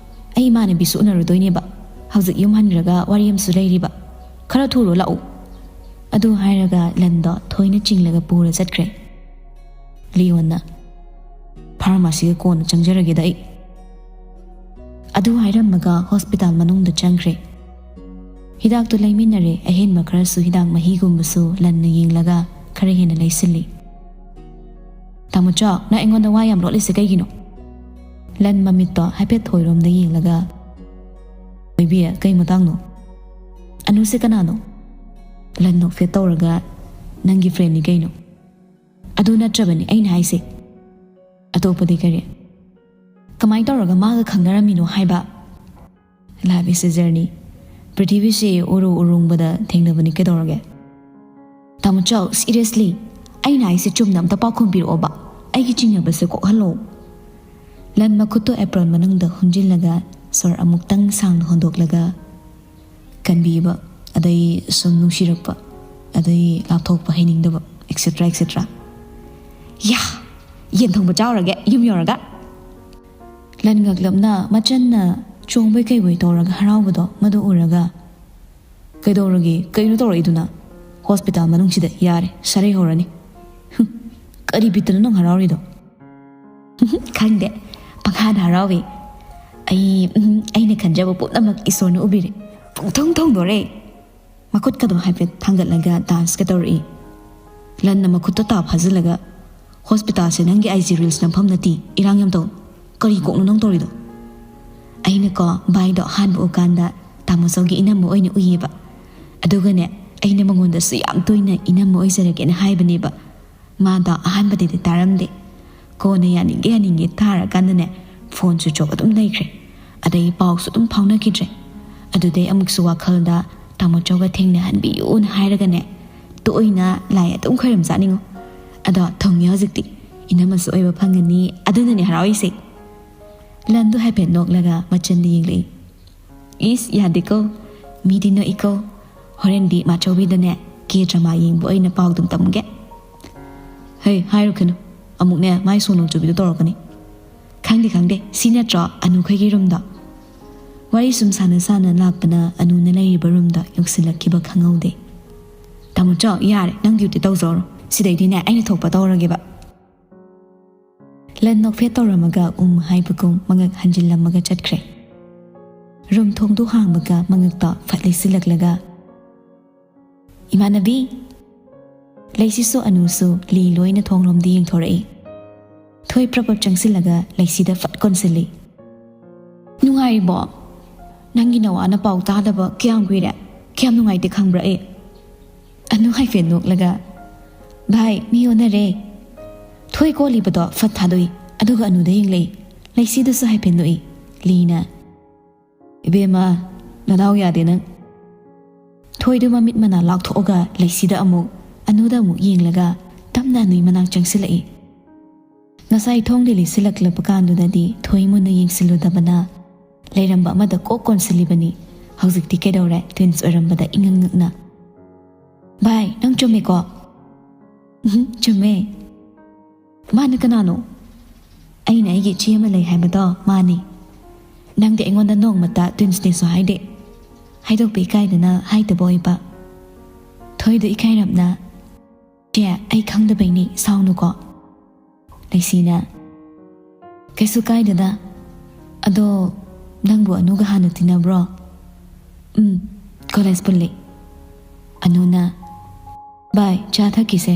ꯑꯩ ꯏꯃꯥꯟꯅꯕꯤꯁꯨ ꯎꯅꯔꯨꯗꯣꯏꯅꯦꯕ꯫ ꯍꯧꯖꯤꯛ ꯌꯨꯝ ꯍꯟꯈ꯭ꯔꯒ ꯋꯥꯔꯤ ꯑꯃꯁꯨ ꯂꯩꯔꯤꯕ꯫ ꯈꯔ ꯊꯨꯔꯣ ꯂꯥꯛꯎ꯫" ꯑꯗꯨ ꯍꯥꯏꯔꯒ ꯂꯟꯗꯣ ꯊꯣꯏꯅ ꯆꯤꯡꯂꯒ ꯄꯨꯔ ꯆꯠꯈ꯭ꯔꯦ꯫ ꯂꯤꯌꯣꯟꯅ, "ꯐꯥꯔꯃꯥꯁꯤꯒ ꯀꯣꯟꯅ ꯆꯪꯖꯔꯒꯦꯗ ꯑꯩ꯫" ꯑꯗꯨ ꯍꯥꯏꯔꯝꯃꯒ ꯍꯣꯁꯄꯤꯇꯥꯜ ꯃꯅꯨꯡꯗ ꯆꯪꯈ꯭ꯔꯦ꯫ ꯍꯤꯗꯥꯛꯇꯨ ꯂꯩꯃꯤꯟꯅꯔꯦ꯫ ꯑꯍꯦꯟꯕ ꯈꯔꯁꯨ ꯍꯤꯗꯥꯛ ꯃꯍꯤꯒꯨꯝꯕꯁꯨ ꯂꯟꯅ ꯌꯦꯡꯂꯒ ꯈꯔ ꯍꯦꯟꯅ ꯂꯩꯁꯤꯜꯂꯤ꯫ "ꯇꯥꯃꯣꯆꯥ, ꯅꯪ ꯑꯩꯉꯣꯟꯗ ꯋꯥ ꯌꯥꯝ ꯂꯣꯠꯂꯤꯁꯦ ꯀꯩꯒꯤꯅꯣ?" ꯂꯟ ꯃꯃꯤꯠꯇꯣ ꯍꯥꯏꯐꯦꯠ ꯊꯣꯏꯔꯣꯝꯗ ꯌꯦꯡꯂꯒ, "ꯑꯣꯏꯕꯤ, ꯀꯩ ꯃꯇꯥꯡꯅꯣ?" "ꯑꯅꯨꯁꯦ ꯀꯅꯥꯅꯣ?" ꯂꯟ ꯅꯣꯛꯐꯦꯠ ꯇꯧꯔꯒ, "ꯅꯪꯒꯤ ꯐ꯭ꯔꯦꯟꯅꯤ ꯀꯩꯅꯣ꯫" "ꯑꯗꯨ ꯅꯠꯇ꯭ꯔꯕꯅꯤ ꯑꯩꯅ ꯍꯥꯏꯁꯦ꯫" "ꯑꯇꯣꯞꯄꯗꯤ ꯀꯔꯤ?" "ꯀꯃꯥꯏꯅ ꯇꯧꯔꯒ ꯃꯥꯒ ꯈꯪꯅꯔꯝꯃꯤꯅꯣ ꯍꯥꯏꯕ?" "Life is a journey꯫ ꯄ꯭ꯔꯤꯊꯤꯕꯤꯁꯦ ꯎꯔꯨ ꯎꯔꯨꯡꯕꯗ ꯊꯦꯡꯅꯕꯅꯤ ꯀꯩꯗꯧꯔꯒꯦ?" "ꯇꯥꯃꯣ ꯆꯥꯎ, seriously, ꯑꯩꯅ ꯍꯥꯏꯁꯦ ꯆꯨꯝꯅ ꯑꯝꯇ ꯄꯥꯎꯈꯨꯝ ꯄꯤꯔꯛꯑꯣꯕ꯫ ꯑꯩꯒꯤ ꯆꯤꯡꯅꯕꯁꯦ ꯀꯣꯛꯍꯜꯂꯣ꯫" ꯂꯟ ꯃꯈꯨꯠꯇꯣ ꯑꯦꯄ꯭ꯔꯣꯟ ꯃꯅꯨꯡꯗ ꯍꯨꯝꯖꯤꯜꯂꯒ ꯁꯣꯔ ꯑꯃꯨꯛꯇꯪ ꯁꯥꯡꯅ ꯍꯣꯟꯗꯣꯛꯂꯒ, ꯀꯟꯕꯤꯕ, ꯑꯗꯩ ꯁꯨꯝ ꯅꯨꯡꯁꯤꯔꯛꯄ, ꯑꯗꯩ ꯂꯥꯞꯊꯣꯛꯄ ꯍꯩꯅꯤꯡꯗꯕ, et cetera, et cetera꯫ "ꯌꯥ! ꯌꯦꯟ ꯊꯣꯡꯕ ꯆꯥꯎꯔꯒꯦ ꯌꯨꯝ ꯌꯧꯔꯒ!" ꯂꯟ ꯉꯛꯂꯞꯅ ꯃꯆꯟꯅ ꯆꯣꯡꯕꯣꯏ ꯀꯩꯕꯣꯏ ꯇꯧꯔꯒ ꯍꯔꯥꯎꯕꯗꯣ ꯃꯗꯨ ꯎꯔꯒ, "ꯀꯩꯗꯧꯔꯒꯦ? ꯀꯩꯅꯣ ꯇꯧꯔꯛꯏꯗꯨꯅ? ꯍꯣꯁꯄꯤꯇꯥꯜ ꯃꯅꯨꯡꯁꯤꯗ ꯌꯥꯔꯦ, ꯁꯥꯔꯩ ꯍꯧꯔꯅꯤ꯫ ꯍꯨꯝ, ꯀꯔꯤ ꯕꯤꯠꯇꯅꯣ ꯅꯪ ꯍꯔꯥꯎꯔꯤꯗꯣ?" "ꯈꯪꯗꯦ, ꯊꯥꯗ ꯍꯔꯥꯎꯏ꯫ ꯑꯩ ꯎꯝ, ꯑꯩꯅ ꯈꯟꯖꯕ ꯄꯨꯝꯅꯃꯛ ꯏꯁꯣꯔꯅ ꯎꯕꯤꯔꯦ꯫ ꯄꯨꯡꯊꯨꯡ ꯊꯣꯡꯗꯣꯔꯦ꯫ ꯃꯈꯨꯠꯀꯗꯣ ꯍꯥꯏꯐꯦꯠ ꯊꯥꯡꯒꯠꯂꯒ ꯗꯥꯟꯁꯀ ꯇꯧꯔꯛꯏ꯫ ꯂꯟꯅ ꯃꯈꯨꯠꯇꯣ ꯇꯥ ꯐꯥꯖꯤꯜꯂꯒ, "ꯍꯣꯁꯄꯤꯇꯥꯜꯁꯦ ꯅꯪꯒꯤ ꯑꯥꯏ ꯖꯤ ꯔꯤꯜꯁ ꯅꯝꯐꯝ ꯅꯠꯇꯦ, ꯏꯔꯥꯡ ꯌꯥꯝ ꯇꯧ꯫ ꯀꯔꯤ ꯀꯣꯛꯅꯣ ꯅꯪ ꯇꯧꯔꯤꯗꯣ?" ꯑꯩꯅꯀꯣ ꯚꯥꯏꯗꯣ ꯑꯍꯥꯟꯕ ꯎꯀꯥꯟꯗ ꯇꯥꯃꯣꯆꯧꯒꯤ ꯏꯅꯝꯃ ꯑꯣꯏꯅ ꯎꯏꯌꯦꯕ꯫ ꯑꯗꯨꯒꯅꯦ, ꯑꯩꯅ ꯃꯉꯣꯟꯗꯁꯨ ꯌꯥꯝ ꯇꯣꯏꯅ ꯏꯅꯝꯃ ꯑꯣꯏꯖꯔꯒꯦꯅ ꯍꯥꯏꯕꯅꯦꯕ꯫ ꯃꯥꯗꯣ ꯑꯍꯥꯟꯕꯗꯗꯤ ꯇꯥꯔꯝꯗꯦ꯫ ꯀꯣꯟꯅ ꯌꯥꯅꯤꯡꯒꯦ ꯌꯥꯅꯤꯡꯒꯦ ꯊꯥꯔꯀꯥꯟꯗꯅꯦ, ꯐꯣꯟꯁꯨ ꯆꯣꯛ ꯑꯗꯨꯝ ꯂꯩꯈ꯭ꯔꯦ꯫ ꯑꯗꯩ ꯄꯥꯎꯁꯨ ꯑꯗꯨꯝ ꯐꯥꯎꯅꯈꯤꯗ꯭ꯔꯦ꯫ ꯑꯗꯨꯗꯩ ꯑꯃꯨꯛꯁꯨ ꯋꯥꯈꯜꯗ ꯇꯥꯃꯣꯆꯧꯒ ꯊꯦꯡꯅꯍꯟꯕꯤꯌꯨꯅ ꯍꯥꯏꯔꯒꯅꯦ, ꯇꯣꯏꯅ ꯂꯥꯏ ꯑꯗꯨꯝ ꯈꯣꯏꯔꯝꯖꯥꯠꯅꯤꯉꯣ꯫ ꯑꯗꯣ ꯊꯨꯡꯉꯦ ꯍꯧꯖꯤꯛꯇꯤ꯫ ꯏꯅꯝꯃꯁꯨ ꯑꯣꯏꯕ ꯐꯪꯉꯅꯤ, ꯑꯗꯨꯅꯅꯦ ꯍꯔꯥꯎꯔꯤꯁꯦ꯫ ꯂꯟꯗꯣ ꯍꯥꯏꯐꯦꯠ ꯅꯣꯛꯂꯒ ꯃꯆꯟꯗ ꯌꯦꯡꯂꯛꯏ꯫ "ꯏꯁ, ꯌꯥꯗꯦꯀꯣ꯫ ꯃꯤꯗꯤ ꯅꯣꯛꯏꯀꯣ꯫ ꯍꯣꯔꯦꯟꯗꯤ ꯃꯥꯆꯧꯕꯤꯗꯅꯦ ꯀꯦ ꯗ꯭ꯔꯃꯥ ꯌꯦꯡꯕ ꯑꯣꯏꯅ ꯄꯥꯎꯗꯨꯝ ꯇꯝꯒꯦ꯫" "ꯍꯩ, ꯍꯥꯏꯔꯨꯈꯤꯅꯨ꯫ ꯑꯃꯨꯛꯅꯦ ꯃꯥꯏ ꯁꯣ ꯅꯣꯡꯆꯨꯕꯤꯗꯣ ꯇꯧꯔꯛꯀꯅꯤ꯫" "ꯈꯪꯗꯦ, ꯈꯪꯗꯦ꯫ ꯁꯤ ꯅꯠꯇ꯭ꯔꯣ ꯑꯅꯨꯈꯣꯏꯒꯤ ꯔꯨꯝꯗꯣ?" ꯋꯥꯔꯤ ꯁꯨꯝ ꯁꯥꯟꯅ ꯁꯥꯟꯅ ꯂꯥꯛꯄꯅ ꯑꯅꯨꯅ ꯂꯩꯔꯤꯕ ꯔꯨꯝꯗ ꯌꯧꯁꯤꯜꯂꯛꯈꯤꯕ ꯈꯪꯍꯧꯗꯦ꯫ "ꯇꯥꯃꯣꯆꯧ, ꯌꯥꯔꯦ, ꯅꯪ ꯗ꯭ꯌꯨꯇꯤ ꯇꯧꯖꯧꯔꯣ꯫ ꯁꯤꯗꯩꯗꯤꯅꯦ ꯑꯩꯅ ꯊꯣꯛꯄ ꯇꯧꯔꯒꯦꯕ꯫" ꯂꯟ ꯅꯣꯛꯐꯦꯠ ꯇꯧꯔꯝꯃꯒ ꯎꯝ ꯍꯥꯏꯕꯒꯨꯝ ꯃꯉꯛ ꯍꯟꯖꯤꯜꯂꯝꯃꯒ ꯆꯠꯈ꯭ꯔꯦ꯫ ꯔꯨꯝ ꯊꯣꯡꯗꯨ ꯍꯥꯡꯕꯒ ꯃꯉꯛꯇ ꯐꯠ ꯂꯩꯁꯤꯜꯂꯛꯂꯒ, "ꯏꯃꯥꯟꯅꯕꯤ!" ꯂꯩꯁꯤꯁꯨ ꯑꯅꯨꯁꯨ ꯂꯤ ꯂꯣꯏꯅ ꯊꯣꯡꯂꯣꯝꯗ ꯌꯦꯡꯊꯣꯔꯛꯏ꯫ ꯊꯣꯏ ꯄ꯭ꯔꯞ ꯄ꯭ꯔꯞ ꯆꯪꯁꯤꯜꯂꯒ ꯂꯩꯁꯤꯗ ꯐꯠ ꯀꯣꯟꯁꯤꯜꯂꯤ꯫ "ꯅꯨꯡꯉꯥꯏꯔꯤꯕꯣ? ꯅꯪꯒꯤ ꯅꯋꯥꯅ ꯄꯥꯎ ꯇꯥꯗꯕ ꯀꯌꯥꯝ ꯀꯨꯏꯔꯦ? ꯀꯌꯥꯝ ꯅꯨꯡꯉꯥꯏꯇꯦ ꯈꯪꯕ꯭ꯔꯥ ꯑꯩ?" ꯑꯅꯨ ꯍꯥꯏꯐꯦꯠ ꯅꯣꯛꯂꯒ, "ꯚꯥꯏ, ꯃꯤ ꯑꯣꯟꯅꯔꯦ꯫" ꯊꯣꯏ ꯀꯣꯜꯂꯤꯕꯗꯣ ꯐꯠ ꯊꯥꯗꯣꯛꯏ, ꯑꯗꯨꯒ ꯑꯅꯨꯗ ꯌꯦꯡꯂꯛꯏ꯫ ꯂꯩꯁꯤꯗꯁꯨ ꯍꯥꯏꯐꯦꯠ ꯅꯣꯛꯏ꯫ ꯂꯤꯅ, "ꯏꯕꯦꯝꯃ, ꯅꯗꯥꯎ ꯌꯥꯗꯦ ꯅꯪ꯫" ꯊꯣꯏꯗꯨ ꯃꯃꯤꯠ ꯃꯅꯥ ꯂꯥꯎꯊꯣꯛꯑꯒ ꯂꯩꯁꯤꯗ ꯑꯃꯨꯛ, ꯑꯅꯨꯗ ꯑꯃꯨꯛ ꯌꯦꯡꯂꯒ ꯇꯞꯅ ꯑꯅꯨꯏ ꯃꯅꯥꯛ ꯆꯪꯁꯤꯜꯂꯛꯏ꯫ ꯉꯁꯥꯏ ꯊꯣꯡ ꯂꯤꯂꯤ ꯁꯤꯜꯂꯛꯂꯕ ꯀꯥꯟꯗꯨꯗꯗꯤ ꯊꯣꯏ ꯃꯨꯟꯅ ꯌꯦꯡꯁꯤꯜꯂꯨꯗꯕꯅ ꯂꯩꯔꯝꯕ ꯑꯃꯗ ꯀꯣꯛ ꯀꯣꯟꯁꯤꯜꯂꯤꯕꯅꯤ꯫ ꯍꯧꯖꯤꯛꯇꯤ ꯀꯩꯗꯧꯔꯦ? ꯇ꯭ꯋꯤꯟꯁ ꯑꯣꯏꯔꯝꯕꯗ ꯏꯉꯛ ꯉꯛꯅ, "ꯚꯥꯏ, ꯅꯪ ꯆꯨꯝꯃꯦꯀꯣ?" "ꯎꯝ, ꯆꯨꯝꯃꯦ꯫" "ꯃꯥꯅ ꯀꯅꯥꯅꯣ?" "ꯑꯩꯅ ꯑꯩꯒꯤ ꯏꯆꯦ ꯑꯃ ꯂꯩ ꯍꯥꯏꯕꯗꯣ, ꯃꯥꯅꯤ꯫" "ꯅꯪꯗꯤ ꯑꯩꯉꯣꯟꯗ ꯅꯣꯡꯃꯇ ꯇ꯭ꯋꯤꯟꯁꯅꯦꯁꯨ ꯍꯥꯏꯗꯦ꯫" ꯍꯥꯏꯗꯣꯛꯄ ꯏꯀꯥꯏꯗꯅ ꯍꯥꯏꯗꯕ ꯑꯣꯏꯕ꯫ ꯊꯣꯏꯗꯣ ꯏꯀꯥꯏꯔꯞꯅ, "ꯆꯦ, ꯑꯩ ꯈꯪꯗꯕꯩꯅꯤ, ꯁꯥꯎꯅꯨꯀꯣ꯫" ꯂꯩꯁꯤꯅ, "ꯀꯩꯁꯨ ꯀꯥꯏꯗꯦꯗ꯫ ꯑꯗꯣ ꯅꯪꯕꯨ ꯑꯅꯨꯒ ꯍꯥꯟꯅ ꯇꯤꯟꯅꯕ꯭ꯔꯣ?" "ꯎꯝ, ꯀꯣꯂꯦꯖ ꯄꯨꯜꯂꯤ꯫" ꯑꯅꯨꯅ, "ꯚꯥꯏ, ꯆꯥ ꯊꯛꯈꯤꯁꯦ꯫"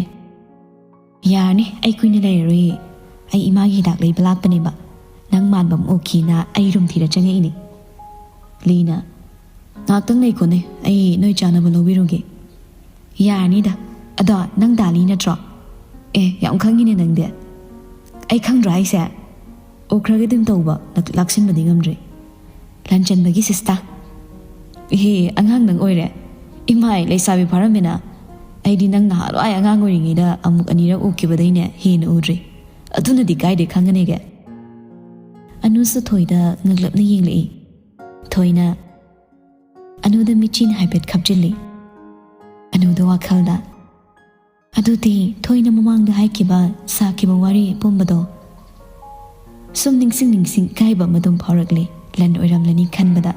"ꯌꯥꯔꯅꯤ, ꯑꯩ ꯀꯨꯏꯅ ꯂꯩꯔꯔꯣꯏꯌꯦ꯫ ꯑꯩ ꯏꯃꯥꯒꯤ ꯍꯤꯗꯥꯛ ꯂꯩꯕ ꯂꯥꯛꯄꯅꯦꯕ꯫ ꯅꯪ ꯃꯥꯟꯕ ꯑꯃ ꯎꯈꯤꯅ ꯑꯩ ꯔꯨꯝ ꯊꯤꯔ ꯆꯪꯉꯛꯏꯅꯦ꯫" ꯂꯤꯅ, "ꯉꯥꯛꯇꯪ ꯂꯩꯀꯣꯅꯦ, ꯑꯩ ꯅꯣꯏ ꯆꯥꯅꯕ ꯂꯧꯕꯤꯔꯨꯒꯦ꯫" "ꯌꯥꯔꯅꯤꯗ꯫ ꯑꯗꯣ ꯅꯪ ꯗꯥꯂꯤ ꯅꯠꯇ꯭ꯔꯣ?" "ꯑꯦ, ꯌꯥꯝ ꯈꯪꯉꯤꯅꯦ ꯅꯪꯗꯤ꯫" "ꯑꯩ ꯈꯪꯗ꯭ꯔꯣ ꯍꯥꯏꯁꯦ? ꯎꯈ꯭ꯔꯒꯦ ꯑꯗꯨꯝ ꯇꯧꯕ, ꯂꯥꯛꯁꯤꯟꯕꯗꯤ ꯉꯝꯗ꯭ꯔꯦ꯫" "ꯂꯟꯆꯟꯕꯒꯤ ꯁꯤꯁꯇꯥ?" "ꯏꯍꯦ, ꯑꯉꯥꯡ ꯅꯪ ꯑꯣꯏꯔꯦ꯫ ꯏꯃꯥꯏ, ꯂꯩꯁꯥꯕꯤ ꯐꯥꯔꯝꯃꯦꯅ꯫ ꯑꯩꯗꯤ ꯅꯪ ꯅꯍꯥꯟꯋꯥꯏ ꯑꯉꯥꯡ ꯑꯣꯏꯔꯤꯉꯩꯗ ꯑꯃꯨꯛ ꯑꯅꯤꯔꯛ ꯎꯈꯤꯕꯗꯩꯅꯦ ꯍꯦꯟꯅ ꯎꯗ꯭ꯔꯤ꯫ ꯑꯗꯨꯅꯗꯤ ꯀꯥꯏꯗꯩ ꯈꯪꯒꯅꯤꯒꯦ?" ꯑꯅꯨꯁꯨ ꯊꯣꯏꯗ ꯉꯛꯂꯞꯅ ꯌꯦꯡꯂꯛꯏ꯫ ꯊꯣꯏꯅ, ꯑꯅꯨꯗ ꯃꯤꯠꯆꯤꯟ ꯍꯥꯏꯐꯦꯠ ꯈꯞꯆꯤꯜꯂꯤ꯫ ꯑꯅꯨꯗ ꯋꯥꯈꯜꯗ, "ꯑꯗꯨꯗꯤ ꯊꯣꯏꯅ ꯃꯃꯥꯡꯗ ꯍꯥꯏꯈꯤꯕ, ꯁꯥꯈꯤꯕ ꯋꯥꯔꯤ ꯄꯨꯝꯕꯗꯣ?" ꯁꯨꯝ ꯅꯤꯡꯁꯤꯡ ꯅꯤꯡꯁꯤꯡ ꯏꯀꯥꯏꯕ ꯑꯃ ꯑꯗꯨꯝ ꯐꯥꯎꯔꯛꯂꯦ, ꯂꯟ ꯑꯣꯏꯔꯝꯂꯅꯤ ꯈꯟꯕꯗ꯫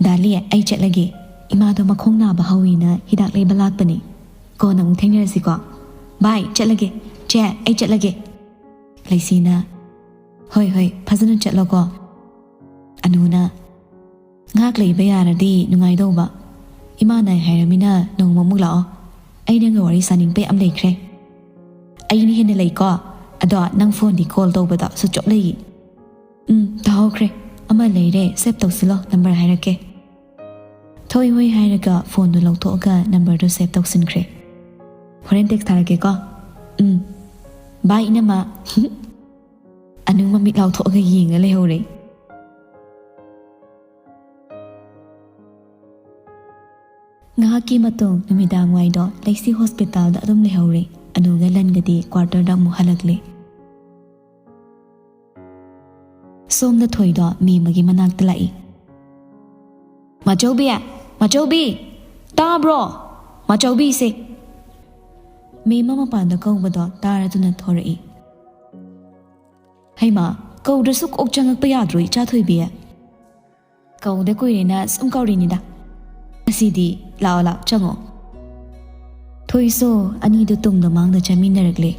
"ꯗꯥꯂꯤ, ꯑꯩ ꯆꯠꯂꯒꯦ꯫ ꯏꯃꯥꯗꯣ ꯃꯈꯣꯡ ꯅꯥꯕ ꯍꯧꯋꯤꯅ ꯍꯤꯗꯥꯛ ꯂꯩꯕ ꯂꯥꯛꯄꯅꯤ꯫ ꯀꯣꯟꯅ ꯑꯃꯨꯛ ꯊꯦꯡꯅꯔꯁꯤꯀꯣ꯫ ꯕꯥꯏ, ꯆꯠꯂꯒꯦ꯫ ꯆꯦ, ꯑꯩ ꯆꯠꯂꯒꯦ꯫" ꯂꯩꯁꯤꯅ, "ꯍꯣꯏ, ꯍꯣꯏ, ꯐꯖꯅ ꯆꯠꯂꯣꯀꯣ꯫" ꯑꯅꯨꯅ, "ꯉꯥꯏꯍꯥꯛ ꯂꯩꯕ ꯌꯥꯔꯗꯤ ꯅꯨꯡꯉꯥꯏꯗꯧꯕ꯫ ꯏꯃꯥꯅ ꯍꯥꯏꯔꯃꯤꯅ ꯅꯣꯡꯃꯃꯨꯛ ꯂꯥꯛꯑꯣ꯫ ꯑꯩ ꯅꯪꯒ ꯋꯥꯔꯤ ꯁꯥꯅꯤꯡꯕ ꯌꯥꯝ ꯂꯩꯈ꯭ꯔꯦ꯫" "ꯑꯩꯅ ꯍꯦꯟꯅ ꯂꯩꯀꯣ꯫ ꯑꯗꯣ ꯅꯪ ꯐꯣꯟꯗꯤ ꯀꯣꯜ ꯇꯧꯕꯗ ꯁꯨꯡꯆꯣꯞ ꯂꯩ꯫" "ꯎꯝ, ꯇꯥꯍꯧꯈ꯭ꯔꯦ꯫ ꯑꯃ ꯂꯩꯔꯦ, ꯁꯦꯞ ꯇꯧꯁꯤꯜꯂꯣ, ꯅꯝꯕꯔ ꯍꯥꯏꯔꯛꯀꯦ꯫" ꯊꯣꯏ ꯍꯣꯏ ꯍꯥꯏꯔꯒ ꯐꯣꯟꯗꯨ ꯂꯧꯊꯣꯛꯑꯒ ꯅꯝꯕꯔꯗꯨ ꯁꯦꯞ ꯇꯧꯁꯤꯟꯈ꯭ꯔꯦ꯫ "ꯍꯣꯔꯦꯟ ꯇꯦꯛꯁ ꯊꯥꯔꯛꯀꯦꯀꯣ꯫" "ꯎꯝ꯫ ꯕꯥꯏ, ꯏꯅꯝꯃ꯫" ꯑꯅꯨ ꯃꯃꯤꯠ ꯂꯥꯎꯊꯣꯛꯑꯒ ꯌꯦꯡꯉ ꯂꯩꯍꯧꯔꯦ꯫ ꯉꯥꯏꯍꯥꯛꯀꯤ ꯃꯇꯨꯡ ꯅꯨꯃꯤꯗꯥꯡ ꯋꯥꯏꯗꯣ ꯂꯩꯁꯤ ꯍꯣꯁꯄꯤꯇꯥꯜꯗ ꯑꯗꯨꯝ ꯂꯩꯍꯧꯔꯦ꯫ ꯑꯅꯨꯒ ꯂꯟꯒꯗꯤ ꯀ꯭ꯋꯥꯔꯇꯔꯗ ꯑꯃꯨꯛ ꯍꯜꯂꯛꯂꯦ꯫ ꯁꯣꯝꯗ ꯊꯣꯏꯗꯣ ꯃꯦꯝꯃꯒꯤ ꯃꯅꯥꯛꯇ ꯂꯥꯛꯏ꯫ "ꯃꯥꯆꯧꯕꯤ! ꯃꯥꯆꯧꯕꯤ! ꯇꯥꯕ꯭ꯔꯣ? ꯃꯥꯆꯧꯕꯤꯁꯦ!" ꯃꯦꯝꯃ ꯃꯄꯥꯟꯗ ꯀꯧꯕꯗꯣ ꯇꯥꯔꯗꯨꯅ ꯊꯣꯔꯛꯏ꯫ "ꯍꯩꯃꯥ, ꯀꯧꯗ꯭ꯔꯁꯨ ꯀꯣꯛ ꯆꯪꯉꯛꯄ ꯌꯥꯗ꯭ꯔꯣ, ꯏꯆꯥ ꯊꯣꯏꯕꯤ?" "ꯀꯧꯗ ꯀꯨꯏꯔꯦꯅ ꯁꯨꯝ ꯀꯧꯔꯤꯅꯤꯗ꯫ ꯉꯁꯤꯗꯤ ꯂꯥꯛꯑꯣ, ꯂꯥꯛꯑꯣ, ꯆꯪꯉꯣ꯫" ꯊꯣꯏꯁꯨ ꯑꯅꯤꯗꯨ ꯇꯨꯡꯗ ꯃꯥꯡꯗ ꯆꯥꯃꯤꯟꯅꯔꯛꯂꯦ꯫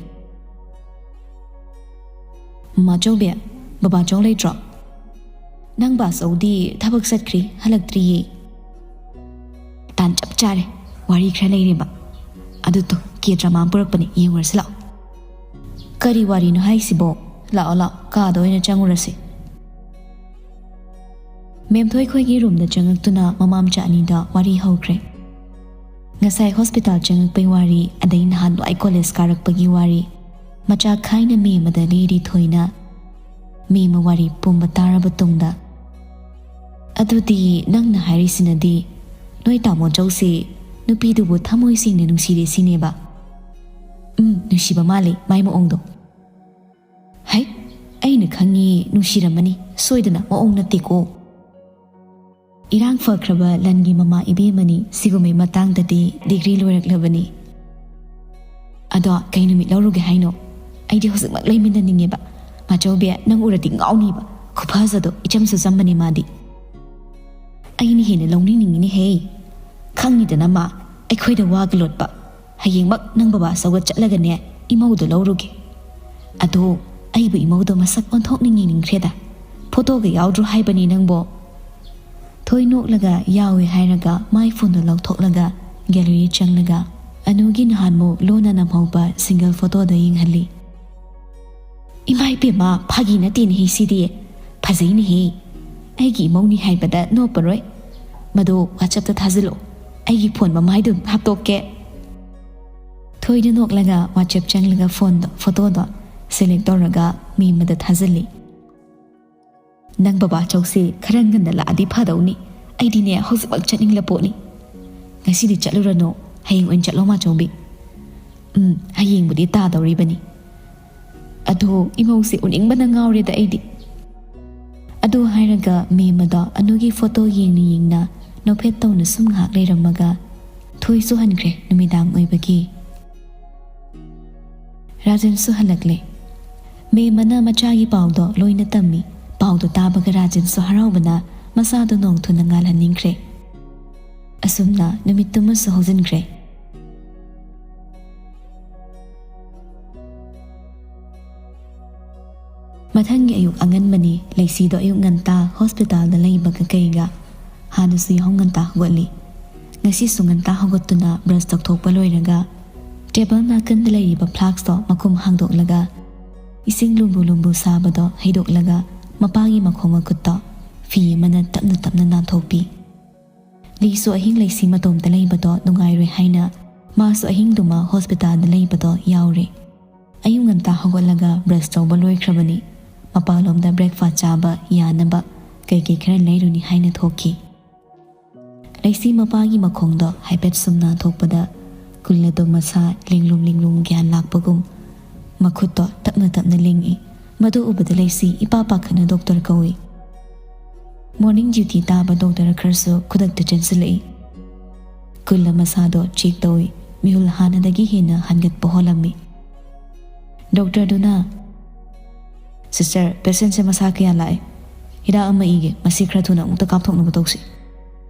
"ꯃꯃꯥꯆꯧꯕꯤ, ꯕꯕꯥꯆꯧ ꯂꯩꯇ꯭ꯔꯣ?" "ꯅꯪ ꯕꯥꯆꯧꯗꯤ ꯊꯕꯛ ꯆꯠꯈ꯭ꯔꯤ, ꯍꯜꯂꯛꯇ꯭ꯔꯤꯌꯦ꯫" "ꯇꯥꯟ ꯆꯞ ꯆꯥꯔꯦ, ꯋꯥꯔꯤ ꯈꯔ ꯂꯩꯔꯦꯕ꯫ ꯑꯗꯨꯗꯣ ꯀꯦ ꯗ꯭ꯔꯃꯥ ꯄꯨꯔꯛꯄꯅꯦ, ꯌꯦꯡꯉꯨꯔꯁꯤ ꯂꯥꯛꯑꯣ꯫" "ꯀꯔꯤ ꯋꯥꯔꯤꯅꯣ ꯍꯥꯏꯁꯤꯕꯣ? ꯂꯥꯛꯑꯣ ꯂꯥꯛꯑꯣ, ꯀꯥꯗ ꯑꯣꯏꯅ ꯆꯪꯉꯨꯔꯁꯤ꯫" ꯃꯦꯝꯊꯣꯏ ꯈꯣꯏꯒꯤ ꯔꯨꯝꯗ ꯆꯪꯉꯛꯇꯨꯅ ꯃꯃꯥ ꯃꯆꯥ ꯑꯅꯤꯗ ꯋꯥꯔꯤ ꯍꯧꯈ꯭ꯔꯦ꯫ ꯉꯁꯥꯏ ꯍꯣꯁꯄꯤꯇꯥꯜ ꯆꯪꯉꯛꯄꯩ ꯋꯥꯔꯤ, ꯑꯗꯩ ꯅꯍꯥꯟꯋꯥꯏ ꯀꯣꯂꯦꯖ ꯀꯥꯔꯛꯄꯒꯤ ꯋꯥꯔꯤ꯫ ꯃꯆꯥ ꯈꯥꯏꯅ ꯃꯦꯝꯃꯗ ꯂꯤꯔꯤ ꯊꯣꯏꯅ꯫ ꯃꯦꯝꯃ ꯋꯥꯔꯤ ꯄꯨꯝꯕ ꯇꯥꯔꯕ ꯇꯨꯡꯗ, "ꯑꯗꯨꯗꯤ ꯅꯪꯅ ꯍꯥꯏꯔꯤꯁꯤꯅꯗꯤ ꯅꯣꯏ ꯇꯥꯃꯣ ꯆꯧꯁꯦ ꯅꯨꯄꯤꯗꯨꯕꯨ ꯊꯃꯣꯏ ꯁꯦꯡꯅ ꯅꯨꯡꯁꯤꯔꯦ ꯁꯤꯅꯦꯕ?" "ꯎꯝ, ꯅꯨꯡꯁꯤꯕ ꯃꯥꯜꯂꯦ ꯃꯥꯏ ꯃꯑꯣꯡꯗꯣ꯫" "ꯍꯩ, ꯑꯩꯅ ꯈꯪꯉꯤ ꯅꯨꯡꯁꯤꯔꯝꯃꯅꯤ, ꯁꯣꯏꯗꯅ, ꯃꯑꯣꯡ ꯅꯠꯇꯦꯀꯣ꯫ ꯏꯔꯥꯡ ꯐꯈ꯭ꯔꯕ ꯂꯟꯒꯤ ꯃꯃꯥ ꯏꯕꯦꯝꯃꯅꯤ, ꯁꯤꯒꯨꯝꯕꯩ ꯃꯇꯥꯡꯗꯗꯤ ꯗꯤꯒ꯭ꯔꯤ ꯂꯣꯏꯔꯛꯂꯕꯅꯤ꯫" "ꯑꯗꯣ ꯀꯩ ꯅꯨꯃꯤꯠ ꯂꯧꯔꯨꯒꯦ ꯍꯥꯏꯅꯣ? ꯑꯩꯗꯤ ꯍꯧꯖꯤꯛꯃꯛ ꯂꯩꯃꯤꯟꯅꯅꯤꯡꯉꯦꯕ꯫ ꯃꯥꯆꯧꯕꯤ, ꯅꯪ ꯎꯔꯗꯤ ꯉꯥꯎꯅꯤꯕ꯫ ꯈꯨꯐꯖꯗꯣ, ꯏꯆꯝꯁꯨ ꯆꯝꯕꯅꯦ ꯃꯥꯗꯤ꯫" "ꯑꯩꯅ ꯍꯦꯟꯅ ꯂꯧꯅꯤꯡꯅꯤꯡꯉꯤꯅꯦꯍꯦ꯫ ꯈꯪꯉꯤꯗꯅ ꯃꯥ, ꯑꯩꯈꯣꯏꯗ ꯋꯥꯒ ꯂꯣꯠꯄ꯫ ꯍꯌꯦꯡꯃꯛ ꯅꯪ ꯕꯕꯥꯆꯧꯒ ꯆꯠꯂꯒꯅꯦ, ꯏꯃꯧꯗꯣ ꯂꯧꯔꯨꯒꯦ꯫ ꯑꯗꯣ ꯑꯩꯕꯨ ꯏꯃꯧꯗꯣ ꯃꯁꯛ ꯑꯣꯟꯊꯣꯛꯅ ꯌꯦꯡꯅꯤꯡꯈ꯭ꯔꯦꯗ꯫ ꯐꯣꯇꯣꯒ ꯌꯥꯎꯗ꯭ꯔꯣ ꯍꯥꯏꯕꯅꯤ ꯅꯪꯕꯣ?" ꯊꯣꯏ ꯅꯣꯛꯂꯒ ꯌꯥꯎꯏ ꯍꯥꯏꯔꯒ ꯃꯥꯏ ꯐꯣꯟꯗꯣ ꯂꯧꯊꯣꯛꯂꯒ ꯒꯦꯂꯔꯤ ꯆꯪꯂꯒ ꯑꯅꯨꯒꯤ ꯅꯍꯥꯟꯃꯨꯛ ꯂꯣꯟꯅ ꯅꯝꯍꯧꯕ ꯁꯤꯡꯒꯜ ꯐꯣꯇꯣꯗꯣ ꯌꯦꯡꯍꯜꯂꯤ꯫ "ꯏꯃꯥ ꯏꯕꯦꯝꯃ, ꯐꯥꯒꯤ ꯅꯠꯇꯦꯅꯦꯍꯦ ꯁꯤꯗꯤ꯫ ꯐꯖꯩꯅꯦꯍꯦ꯫ ꯑꯩꯒꯤ ꯏꯃꯧꯅꯤ ꯍꯥꯏꯕꯗ ꯅꯣꯞꯄꯔꯣꯏ꯫ ꯃꯗꯨ ꯋꯥꯆꯞꯇ ꯊꯥꯖꯤꯜꯂꯣ꯫ ꯑꯩꯒꯤ ꯐꯣꯟ ꯃꯃꯥꯏꯗꯨ ꯍꯥꯞꯇꯣꯛꯀꯦ꯫" ꯊꯣꯏꯅ ꯅꯣꯛꯂꯒ ꯋꯥꯆꯞ ꯆꯪꯂꯒ ꯐꯣꯟꯗꯣ, ꯐꯣꯇꯣꯗꯣ ꯁꯦꯂꯦꯛ ꯇꯧꯔꯒ ꯃꯦꯝꯃꯗ ꯊꯥꯖꯤꯜꯂꯤ꯫ "ꯅꯪ ꯕꯕꯥ ꯆꯧꯁꯤ ꯈꯔ ꯉꯟꯅ ꯂꯥꯛꯑꯗꯤ ꯐꯗꯧꯅꯤ꯫ ꯑꯩꯗꯤꯅꯦ ꯍꯧꯖꯤꯛꯃꯛ ꯆꯠꯅꯤꯡꯂ ꯄꯣꯠꯅꯤ꯫" "ꯉꯁꯤꯗꯤ ꯆꯠꯂꯨꯔꯅꯨ, ꯍꯌꯦꯡ ꯑꯣꯏꯅ ꯆꯠꯂꯣ ꯃꯥꯆꯧꯕꯤ꯫" "ꯎꯝ, ꯍꯌꯦꯡꯕꯨꯗꯤ ꯇꯥꯗꯧꯔꯤꯕꯅꯤ꯫ ꯑꯗꯣ ꯏꯃꯧꯁꯦ ꯎꯅꯤꯡꯕꯅ ꯉꯥꯎꯔꯦꯗ ꯑꯩꯗꯤ꯫" ꯑꯗꯨ ꯍꯥꯏꯔꯒ ꯃꯦꯝ ꯑꯗꯣ ꯑꯅꯨꯒꯤ ꯐꯣꯇꯣ ꯌꯦꯡꯅ ꯌꯦꯡꯅ ꯅꯣꯛꯐꯦꯠ ꯇꯧꯅ ꯁꯨꯝ ꯉꯥꯏꯍꯥꯛ ꯂꯩꯔꯝꯃꯒ ꯊꯣꯏꯁꯨ ꯍꯟꯈ꯭ꯔꯦ ꯅꯨꯃꯤꯗꯥꯡ ꯑꯣꯏꯕꯒꯤ꯫ ꯔꯥꯖꯦꯟꯁꯨ ꯍꯜꯂꯛꯂꯦ꯫ ꯃꯦꯝ ꯑꯃꯅ ꯃꯆꯥꯒꯤ ꯄꯥꯎꯗꯣ ꯂꯣꯏꯅ ꯇꯝꯃꯤ꯫ ꯄꯥꯎꯗꯣ ꯇꯥꯕꯒ ꯔꯥꯖꯦꯟꯁꯨ ꯍꯔꯥꯎꯕꯅ ꯃꯆꯥꯗꯣ ꯅꯣꯡ ꯊꯨꯅ ꯉꯥꯜꯍꯟꯅꯤꯡꯈ꯭ꯔꯦ꯫ ꯑꯁꯨꯝꯅ ꯅꯨꯃꯤꯠꯇꯨꯃꯁꯨ ꯍꯧꯖꯤꯟꯈ꯭ꯔꯦ꯫ ꯃꯊꯪꯒꯤ ꯑꯌꯨꯛ ꯑꯉꯟꯕꯅꯤ꯫ ꯂꯩꯁꯤꯗꯣ ꯑꯌꯨꯛ ꯉꯟꯇꯥ ꯍꯣꯁꯄꯤꯇꯥꯜꯗ ꯂꯩꯕꯒ ꯀꯩꯒ ꯍꯥꯟꯅꯁꯨ ꯌꯥꯍꯧ ꯉꯟꯇꯥ ꯍꯧꯒꯠꯂꯤ꯫ ꯉꯁꯤꯁꯨ ꯉꯟꯇꯥ ꯍꯧꯒꯠꯇꯨꯅ ꯕ꯭ꯔꯁ ꯇꯧꯊꯣꯛꯄ ꯂꯣꯏꯔꯒ ꯇꯦꯕꯜ ꯅꯥꯀꯟꯗ ꯂꯩꯔꯤꯕ ꯐ꯭ꯂꯥꯛꯁꯇꯣ ꯃꯈꯨꯝ ꯍꯥꯡꯗꯣꯛꯂꯒ ꯏꯁꯤꯡ ꯂꯨꯝꯕꯨ ꯂꯨꯝꯕꯨ ꯁꯥꯕꯗꯣ ꯍꯩꯗꯣꯛꯂꯒ ꯃꯄꯥꯒꯤ ꯃꯈꯣꯡ ꯃꯈꯨꯠꯇꯣ ꯐꯤ ꯑꯃꯅ ꯇꯞꯅ ꯇꯞꯅ ꯅꯥꯟꯊꯣꯛꯄꯤ꯫ ꯂꯤꯁꯨ ꯑꯍꯤꯡ ꯂꯩꯁꯤ ꯃꯇꯣꯝꯇ ꯂꯩꯕꯗꯣ ꯅꯨꯡꯉꯥꯏꯔꯣꯏ ꯍꯥꯏꯅ ꯃꯥꯁꯨ ꯑꯍꯤꯡꯗꯨꯃ ꯍꯣꯁꯄꯤꯇꯥꯜꯗ ꯂꯩꯕꯗꯣ ꯌꯥꯎꯔꯦ꯫ ꯑꯌꯨꯛ ꯉꯟꯇꯥ ꯍꯧꯒꯠꯂꯒ ꯕ꯭ꯔꯁ ꯇꯧꯕ ꯂꯣꯏꯈ꯭ꯔꯕꯅꯤ꯫ ꯃꯄꯥꯟꯂꯣꯝꯗ ꯕ꯭ꯔꯦꯛꯐꯥꯁ ꯆꯥꯕ ꯌꯥꯅꯕ ꯀꯩꯀꯩ ꯈꯔ ꯂꯩꯔꯨꯅꯤ ꯍꯥꯏꯅ ꯊꯣꯛꯈꯤ꯫ ꯂꯩꯁꯤ ꯃꯄꯥꯒꯤ ꯃꯈꯣꯡꯗꯣ ꯍꯥꯏꯐꯦꯠ ꯁꯨꯝ ꯅꯥꯟꯊꯣꯛꯄꯗ ꯀꯨꯜꯂꯗꯣ ꯃꯁꯥ ꯂꯤꯡꯂꯨꯝ ꯂꯤꯡꯂꯨꯝ ꯒ꯭ꯌꯥꯟ ꯂꯥꯛꯄꯒꯨꯝ ꯃꯈꯨꯠꯇꯣ ꯇꯞꯅ ꯇꯞꯅ ꯂꯦꯡꯉꯤ꯫ ꯃꯗꯨ ꯎꯕꯗ ꯂꯩꯁꯤ ꯏꯄꯥ ꯄꯥꯈꯠꯅ ꯗꯣꯛꯇꯔ ꯀꯧꯏ꯫ ꯃꯣꯔꯅꯤꯡ ꯗ꯭ꯌꯨꯇꯤ ꯇꯥꯕ ꯗꯣꯛꯇꯔ ꯈꯔꯁꯨ ꯈꯨꯗꯛꯇ ꯆꯦꯟꯁꯤꯜꯂꯛꯏ꯫ ꯀꯨꯜꯂ ꯃꯁꯥꯗꯣ ꯆꯦꯛ ꯇꯧꯏ꯫ ꯃꯤꯍꯨꯜ ꯍꯥꯟꯅꯗꯒꯤ ꯍꯦꯟꯅ ꯍꯟꯒꯠꯄ ꯍꯣꯜꯂꯝꯃꯤ꯫ ꯗꯣꯛꯇꯔꯗꯨꯅ, "ꯁꯤꯁꯇꯔ, ꯄꯦꯁꯦꯟꯁꯦ ꯃꯁꯥ ꯀꯌꯥ ꯂꯥꯛꯑꯦ? ꯍꯤꯗꯥꯛ ꯑꯃ ꯏꯒꯦ, ꯃꯁꯤ ꯈꯔ ꯊꯨꯅ ꯑꯃꯨꯛꯇ ꯀꯥꯞꯊꯣꯛꯅꯕ ꯇꯧꯁꯤ꯫"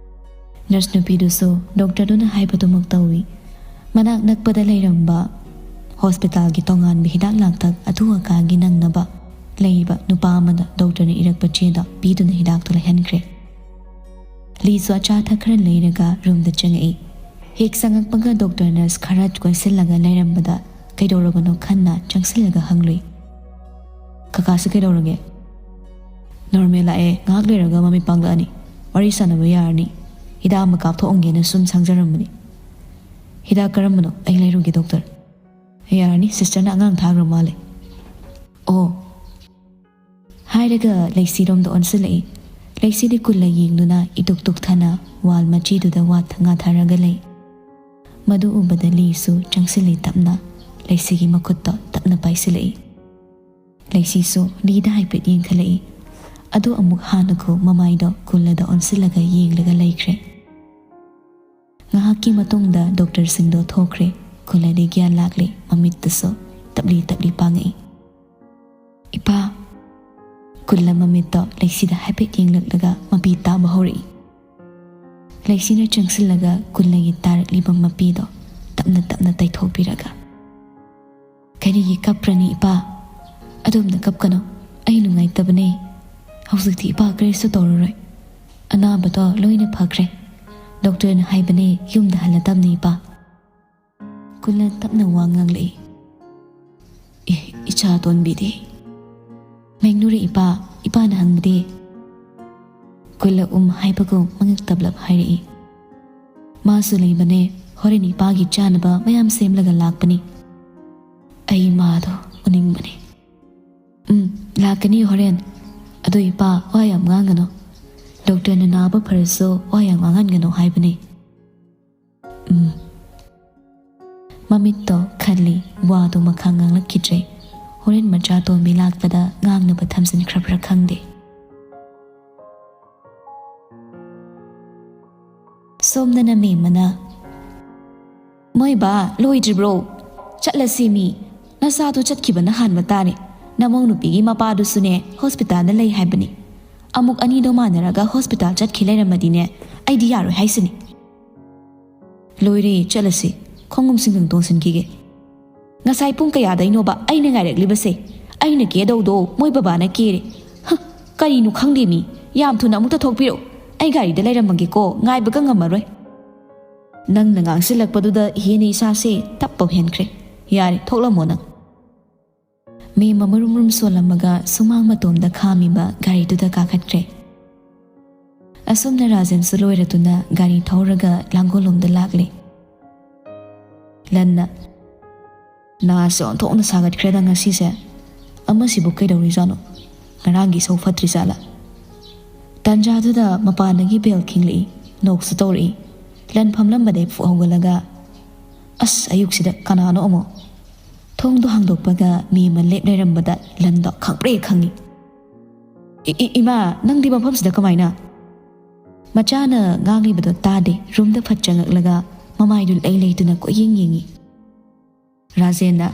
ꯅꯔꯁ ꯅꯨꯄꯤꯗꯨꯁꯨ ꯗꯣꯛꯇꯔꯗꯨꯅ ꯍꯥꯏꯕꯗꯨꯃꯛ ꯇꯧꯏ꯫ ꯃꯅꯥꯛ ꯅꯛꯄꯗ ꯂꯩꯔꯝꯕ ꯍꯣꯁꯄꯤꯇꯥꯜꯒꯤ ꯇꯣꯉꯥꯟꯕ ꯍꯤꯗꯥꯛ ꯂꯥꯡꯊꯛ ꯑꯊꯨ ꯑꯀꯥꯏꯒꯤ ꯅꯪꯅꯕ ꯂꯩꯔꯤꯕ ꯅꯨꯄꯥ ꯑꯃꯅ ꯗꯣꯛꯇꯔꯅ ꯏꯔꯛꯄ ꯆꯦꯗꯣ ꯄꯤꯗꯨꯅ ꯍꯤꯗꯥꯛꯇꯨ ꯂꯩꯍꯟꯈ꯭ꯔꯦ꯫ ꯂꯤꯁꯨ ꯑꯆꯥ ꯑꯊꯛ ꯈꯔ ꯂꯩꯔꯒ ꯔꯨꯝꯗ ꯆꯪꯉꯛꯏ꯫ ꯍꯦꯛ ꯆꯪꯉꯛꯄꯒ ꯗꯣꯛꯇꯔ ꯅꯔꯁ ꯈꯔ ꯀꯣꯏꯁꯤꯜꯂꯒ ꯂꯩꯔꯝꯕꯗ ꯀꯩꯗꯧꯔꯕꯅꯣ ꯈꯟꯅ ꯆꯪꯁꯤꯜꯂꯒ ꯍꯪꯂꯨꯏ꯫ "ꯀꯀꯥꯁꯤ ꯀꯩꯗꯧꯔꯒꯦ?" "ꯅꯣꯔꯃꯦꯜ ꯂꯥꯛꯑꯦ, ꯉꯥꯏꯍꯥꯛ ꯂꯩꯔꯒ ꯃꯃꯤꯠ ꯄꯥꯡꯂꯛꯑꯅꯤ, ꯋꯥꯔꯤ ꯁꯥꯟꯅꯕ ꯌꯥꯔꯅꯤ꯫ ꯍꯤꯗꯥꯛ ꯑꯃ ꯀꯥꯞꯊꯣꯛꯑꯝꯒꯦꯅ ꯁꯨꯝ ꯁꯪꯖꯔꯝꯕꯅꯤ꯫" "ꯍꯤꯗꯥꯛ ꯀꯔꯝꯕꯅꯣ? ꯑꯩ ꯂꯩꯔꯨꯒꯦ ꯗꯣꯛꯇꯔ꯫" "ꯌꯥꯔꯅꯤ, ꯁꯤꯁꯇꯔꯅ ꯑꯉꯥꯡ ꯊꯥꯈ꯭ꯔ ꯃꯥꯜꯂꯦ꯫" "ꯑꯣ꯫" ꯍꯥꯏꯔꯒ ꯂꯩꯁꯤꯔꯣꯝꯗ ꯑꯣꯟꯁꯤꯜꯂꯛꯏ꯫ ꯂꯩꯁꯤꯗꯤ ꯀꯨꯜꯂ ꯌꯦꯡꯗꯨꯅ ꯏꯇꯨꯛ ꯇꯨꯛꯊꯅ ꯋꯥꯜ ꯃꯆꯤꯗꯨꯗ ꯋꯥ ꯉꯥꯊꯔꯒ ꯂꯩ꯫ ꯃꯗꯨ ꯎꯕꯗ ꯂꯤꯁꯨ ꯆꯪꯁꯤꯜꯂꯤ ꯇꯞꯅ, ꯂꯩꯁꯤꯒꯤ ꯃꯈꯨꯠꯇꯣ ꯇꯞꯅ ꯄꯥꯏꯁꯤꯜꯂꯛꯏ꯫ ꯂꯩꯁꯤꯁꯨ ꯂꯤꯗ ꯍꯥꯏꯐꯦꯠ ꯌꯦꯡꯈꯠꯂꯛꯏ꯫ ꯑꯗꯨ ꯑꯃꯨꯛ ꯍꯥꯟꯅꯒꯨ ꯃꯃꯥꯏꯗꯣ ꯀꯨꯜꯂꯗ ꯑꯣꯟꯁꯤꯜꯂꯒ ꯌꯦꯡꯂꯒ ꯂꯩꯈ꯭ꯔꯦ꯫ ꯉꯥꯏꯍꯥꯛꯀꯤ ꯃꯇꯨꯡꯗ ꯗꯣꯛꯇꯔꯁꯤꯡꯗꯣ ꯊꯣꯛꯈ꯭ꯔꯦ꯫ ꯀꯨꯜꯂꯗꯤ ꯒ꯭ꯌꯥꯟ ꯂꯥꯛꯂꯦ, ꯃꯃꯤꯠꯇꯁꯨ ꯇꯞꯂꯤ ꯇꯞꯂꯤ ꯄꯥꯡꯉꯛꯏ꯫ "ꯏꯄꯥ!" ꯀꯨꯜꯂ ꯃꯃꯤꯠꯇꯣ ꯂꯩꯁꯤꯗ ꯍꯥꯏꯐꯦꯠ ꯌꯦꯡꯂꯛꯂꯒ ꯃꯄꯤ ꯇꯥꯕ ꯍꯧꯔꯛꯏ꯫ ꯂꯩꯁꯤꯅ ꯆꯪꯁꯤꯜꯂꯒ ꯀꯨꯜꯂꯒꯤ ꯇꯥꯔꯛꯂꯤꯕ ꯃꯄꯤꯗꯣ ꯇꯞꯅ ꯇꯞꯅ ꯇꯩꯊꯣꯛꯄꯤꯔꯒ, "ꯀꯔꯤꯒꯤ ꯀꯞꯄ꯭ꯔꯅꯤ ꯏꯄꯥ? ꯑꯗꯣꯝꯗ ꯀꯞꯀꯅꯨ, ꯑꯩ ꯅꯨꯡꯉꯥꯏꯇꯕꯅꯦ꯫ ꯍꯧꯖꯤꯛꯇꯤ ꯏꯄꯥ ꯀꯔꯤꯁꯨ ꯇꯧꯔꯔꯣꯏ꯫ ꯑꯅꯥꯕꯗꯣ ꯂꯣꯏꯅ ꯐꯈ꯭ꯔꯦ꯫ ꯗꯣꯛꯇꯔꯅ ꯍꯥꯏꯕꯅꯦ ꯌꯨꯝꯗ ꯍꯜꯂꯗꯕꯅꯤ ꯏꯄꯥ꯫ ꯀꯨꯜꯂꯟ ꯇꯞꯅ ꯋꯥ ꯉꯥꯡꯂꯛꯏ꯫ "ꯑꯦ, ꯏꯆꯥ ꯑꯇꯣꯟꯕꯤꯗꯤ?" ꯃꯦꯡꯅꯨꯔ ꯏꯄꯥ, ꯏꯄꯥꯅ ꯍꯪꯕꯗꯤ꯫ ꯀꯨꯜꯂ ꯎꯝ ꯍꯥꯏꯕꯒꯨꯝ ꯃꯉꯛ ꯇꯞꯂꯞ ꯍꯥꯏꯔꯛꯏ꯫ "ꯃꯥꯁꯨ ꯂꯩꯕꯅꯦ, ꯍꯣꯔꯦꯟ ꯏꯄꯥꯒꯤ ꯆꯥꯅꯕ ꯃꯌꯥꯝ ꯁꯦꯝꯂꯒ ꯂꯥꯛꯄꯅꯤ꯫ ꯑꯩ ꯃꯥꯗꯣ ꯎꯅꯤꯡꯕꯅꯦ꯫" "ꯎꯝ, ꯂꯥꯛꯀꯅꯤ ꯍꯣꯔꯦꯟ꯫ ꯑꯗꯨ ꯏꯄꯥ, ꯋꯥ ꯌꯥꯝ ꯉꯥꯡꯒꯅꯨ꯫ ꯗꯣꯛꯇꯔꯅ ꯅꯥꯕ ꯐꯔꯁꯨ ꯋꯥ ꯌꯥꯝ ꯉꯥꯡꯍꯟꯒꯅꯨ ꯍꯥꯏꯕꯅꯦ꯫" "ꯎꯝ꯫" ꯃꯃꯤꯠꯇꯣ ꯈꯜꯂꯤ, ꯋꯥꯗꯣ ꯃꯈꯥ ꯉꯥꯡꯂꯛꯈꯤꯗ꯭ꯔꯦ꯫ ꯍꯣꯔꯦꯟ ꯃꯆꯥ ꯇꯣꯝꯕꯤ ꯂꯥꯛꯄꯗ ꯉꯥꯡꯅꯕ ꯊꯝꯖꯤꯟꯈ꯭ꯔꯕ꯭ꯔꯥ ꯈꯪꯗꯦ꯫ ꯁꯣꯝꯗꯅ ꯃꯦꯝꯃꯅ, "ꯃꯣꯏ ꯕꯥ, ꯂꯣꯏꯗ꯭ꯔꯤꯕ꯭ꯔꯣ? ꯆꯠꯂꯁꯤ ꯃꯤ꯫ ꯅꯆꯥꯗꯣ ꯆꯠꯈꯤꯕꯅ ꯍꯥꯟꯕ ꯇꯥꯔꯦ꯫ ꯅꯃꯧ ꯅꯨꯄꯤꯒꯤ ꯃꯄꯥꯗꯨꯁꯨꯅꯦ ꯍꯣꯁꯄꯤꯇꯥꯜꯗ ꯂꯩ ꯍꯥꯏꯕꯅꯤ꯫ ꯑꯃꯨꯛ ꯑꯅꯤꯗꯣ ꯃꯥꯟꯅꯔꯒ ꯍꯣꯁꯄꯤꯇꯥꯜ ꯆꯠꯈꯤ ꯂꯩꯔꯝꯃꯗꯤꯅꯦ ꯑꯩꯗꯤ ꯌꯥꯔꯣꯏ ꯍꯥꯏꯁꯤꯅꯤ꯫" "ꯂꯣꯏꯔꯦ, ꯆꯠꯂꯁꯤ꯫ ꯈꯣꯡꯎꯞꯁꯤꯡꯗꯪ ꯇꯣꯡꯁꯤꯟꯈꯤꯒꯦ꯫" "ꯉꯁꯥꯏ ꯄꯨꯡ ꯀꯌꯥꯗꯩꯅꯣꯕ ꯑꯩꯅ ꯉꯥꯏꯔꯛꯂꯤꯕꯁꯦ? ꯑꯩꯅ ꯀꯦꯗꯧꯗꯣ ꯃꯣꯏ ꯕꯕꯥꯅ ꯀꯦꯔꯦ꯫ ꯍ, ꯀꯔꯤꯅꯣ ꯈꯪꯗꯦ ꯃꯤ꯫ ꯌꯥꯝ ꯊꯨꯅ ꯑꯃꯨꯛꯇ ꯊꯣꯛꯄꯤꯔꯛꯎ꯫ ꯑꯩ ꯒꯥꯔꯤꯗ ꯂꯩꯔꯝꯃꯒꯦꯀꯣ, ꯉꯥꯏꯕꯒ ꯉꯝꯃꯔꯣꯏ꯫" ꯅꯪꯅ ꯉꯥꯡꯁꯤꯜꯂꯛꯄꯗꯨꯗ ꯍꯦꯟꯅ ꯏꯁꯥꯁꯦ ꯇꯞꯄ ꯍꯦꯟꯈ꯭ꯔꯦ꯫ ꯌꯥꯔꯦ, ꯊꯣꯛꯂꯝꯃꯣ ꯅꯪ꯫ ꯃꯦꯝꯃ ꯃꯔꯨꯝ ꯃꯔꯨꯝ ꯁꯣꯜꯂꯝꯃꯒ ꯁꯨꯃꯥꯡ ꯃꯇꯣꯝꯗ ꯈꯥꯝꯃꯤꯕ ꯒꯥꯔꯤꯗꯨꯗ ꯀꯥꯈꯠꯈ꯭ꯔꯦ꯫ ꯑꯁꯣꯝꯅ ꯔꯥꯖꯦꯟꯁꯨ ꯂꯣꯏꯔꯗꯨꯅ ꯒꯥꯔꯤ ꯊꯧꯔꯒ ꯂꯥꯡꯒꯣꯜꯂꯣꯝꯗ ꯂꯥꯛꯂꯦ꯫ ꯂꯟꯅ, "ꯅꯥꯁꯦ ꯑꯣꯟꯊꯣꯛꯅ ꯁꯥꯒꯠꯈ꯭ꯔꯦꯗ ꯉꯁꯤꯁꯦ꯫ ꯑꯃꯁꯤꯕꯨ ꯀꯩꯗꯧꯔꯤꯖꯥꯠꯅꯣ? ꯉꯔꯥꯡꯒꯤ ꯏꯁꯧ ꯐꯠꯇ꯭ꯔꯤꯖꯥꯠꯂꯥ?" ꯇꯥꯟꯖꯥꯗꯨꯗ ꯃꯄꯥꯟꯗꯒꯤ ꯕꯦꯜ ꯈꯤꯡꯂꯛꯏ꯫ ꯅꯣꯛꯁꯨ ꯇꯧꯔꯛꯏ꯫ ꯂꯟ ꯐꯝꯂꯝꯕꯗꯩ ꯐꯨꯛ ꯍꯧꯒꯠꯂꯒ, "ꯑꯁ, ꯑꯌꯨꯛꯁꯤꯗ ꯀꯅꯥꯅꯣ ꯑꯃꯨꯛ?" ꯊꯣꯡꯗꯣ ꯍꯥꯡꯗꯣꯛꯄꯒ ꯃꯦꯝꯃ ꯂꯦꯞ ꯂꯩꯔꯝꯕꯗ ꯂꯟꯗꯣ ꯈꯪꯄ꯭ꯔꯦ ꯈꯪꯉꯤ꯫ "ꯏ-, ꯏ-, ꯏꯃꯥ, ꯅꯪꯗꯤ ꯃꯐꯝꯁꯤꯗ ꯀꯃꯥꯏꯅ?" ꯃꯆꯥꯅ ꯉꯥꯡꯂꯤꯕꯗꯣ ꯇꯥꯗꯦ꯫ ꯔꯨꯝꯗ ꯐꯠ ꯆꯪꯉꯛꯂꯒ ꯃꯃꯥꯏꯗꯨ ꯂꯩ ꯂꯩꯇꯨꯅ ꯀꯣꯏꯌꯦꯡ ꯌꯦꯡꯉꯤ꯫ ꯔꯥꯖꯦꯟꯅ,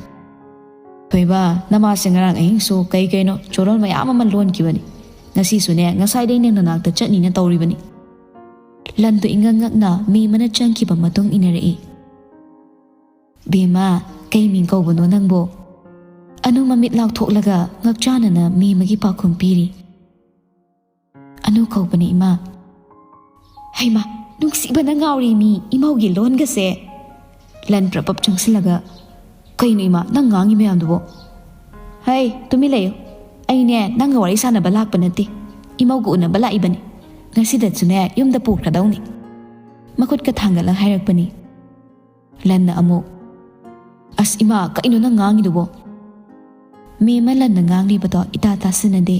"ꯊꯣꯏꯕ, ꯅꯃꯥꯁꯦ ꯉꯔꯥꯡ ꯑꯍꯤꯡꯁꯨ ꯀꯩ ꯀꯩꯅꯣ ꯆꯣꯔꯣꯜ ꯃꯌꯥꯝ ꯑꯃ ꯂꯣꯟꯈꯤꯕꯅꯤ꯫ ꯉꯁꯤꯁꯨꯅꯦ, ꯉꯁꯥꯏꯗꯩ ꯅꯪ ꯅꯅꯥꯛꯇ ꯆꯠꯅꯤꯅ ꯇꯧꯔꯤꯕꯅꯤ꯫" ꯂꯟꯗꯨ ꯏꯉꯛ ꯉꯛꯅ ꯃꯦꯝꯃꯅ ꯆꯪꯈꯤꯕ ꯃꯇꯨꯡ ꯏꯟꯅꯔꯛꯏ꯫ "ꯕꯦꯝꯃ, ꯀꯩ ꯃꯤꯡ ꯀꯧꯕꯅꯣ ꯅꯪꯕꯣ?" ꯑꯅꯨ ꯃꯃꯤꯠ ꯂꯥꯎꯊꯣꯛꯂꯒ ꯉꯛꯆꯥꯅꯅ ꯃꯦꯃꯒꯤ ꯄꯥꯎꯈꯨꯝ ꯄꯤꯔꯤ꯫ ꯑꯅꯨ ꯀꯧꯕꯅꯤ ꯏꯃꯥ꯫ ꯍꯩꯃꯥ, ꯅꯨꯡꯁꯤꯕꯅ ꯉꯥꯎꯔꯦ ꯃꯤ, ꯏꯃꯧꯒꯤ ꯂꯣꯟꯒꯁꯦ꯫ ꯂꯟ ꯄ꯭ꯔꯄꯞ ꯆꯪꯁꯤꯜꯂꯒ, "ꯀꯩꯅꯣ ꯏꯃꯥ, ꯅꯪ ꯉꯥꯡꯉꯤ ꯃꯌꯥꯝꯗꯨꯕꯣ?" "ꯍꯩ, ꯇꯨꯃꯤꯟ ꯂꯩꯌꯨ꯫ ꯑꯩꯅꯦ ꯅꯪꯒ ꯋꯥꯔꯤ ꯁꯥꯟꯅꯕ ꯂꯥꯛꯄ ꯅꯠꯇꯦ, ꯏꯃꯧꯒ ꯎꯅꯕ ꯂꯥꯛꯏꯕꯅꯤ꯫ ꯉꯁꯤꯗꯁꯨꯅꯦ ꯌꯨꯝꯗ ꯄꯨꯈ꯭ꯔꯗꯧꯅꯤ꯫" ꯃꯈꯨꯠꯀ ꯊꯥꯡꯒꯠꯂꯒ ꯍꯥꯏꯔꯛꯄꯅꯤ꯫ ꯂꯟꯅ ꯑꯃꯨꯛ, "ꯑꯁ ꯏꯃꯥ, ꯀꯩꯅꯣ ꯅꯪ ꯉꯥꯡꯉꯤꯗꯨꯕꯣ?" ꯃꯦꯝꯃ ꯂꯟꯅ ꯉꯥꯡꯂꯤꯕꯗꯣ ꯏꯇꯥ ꯇꯥꯁꯤꯟꯅꯗꯦ꯫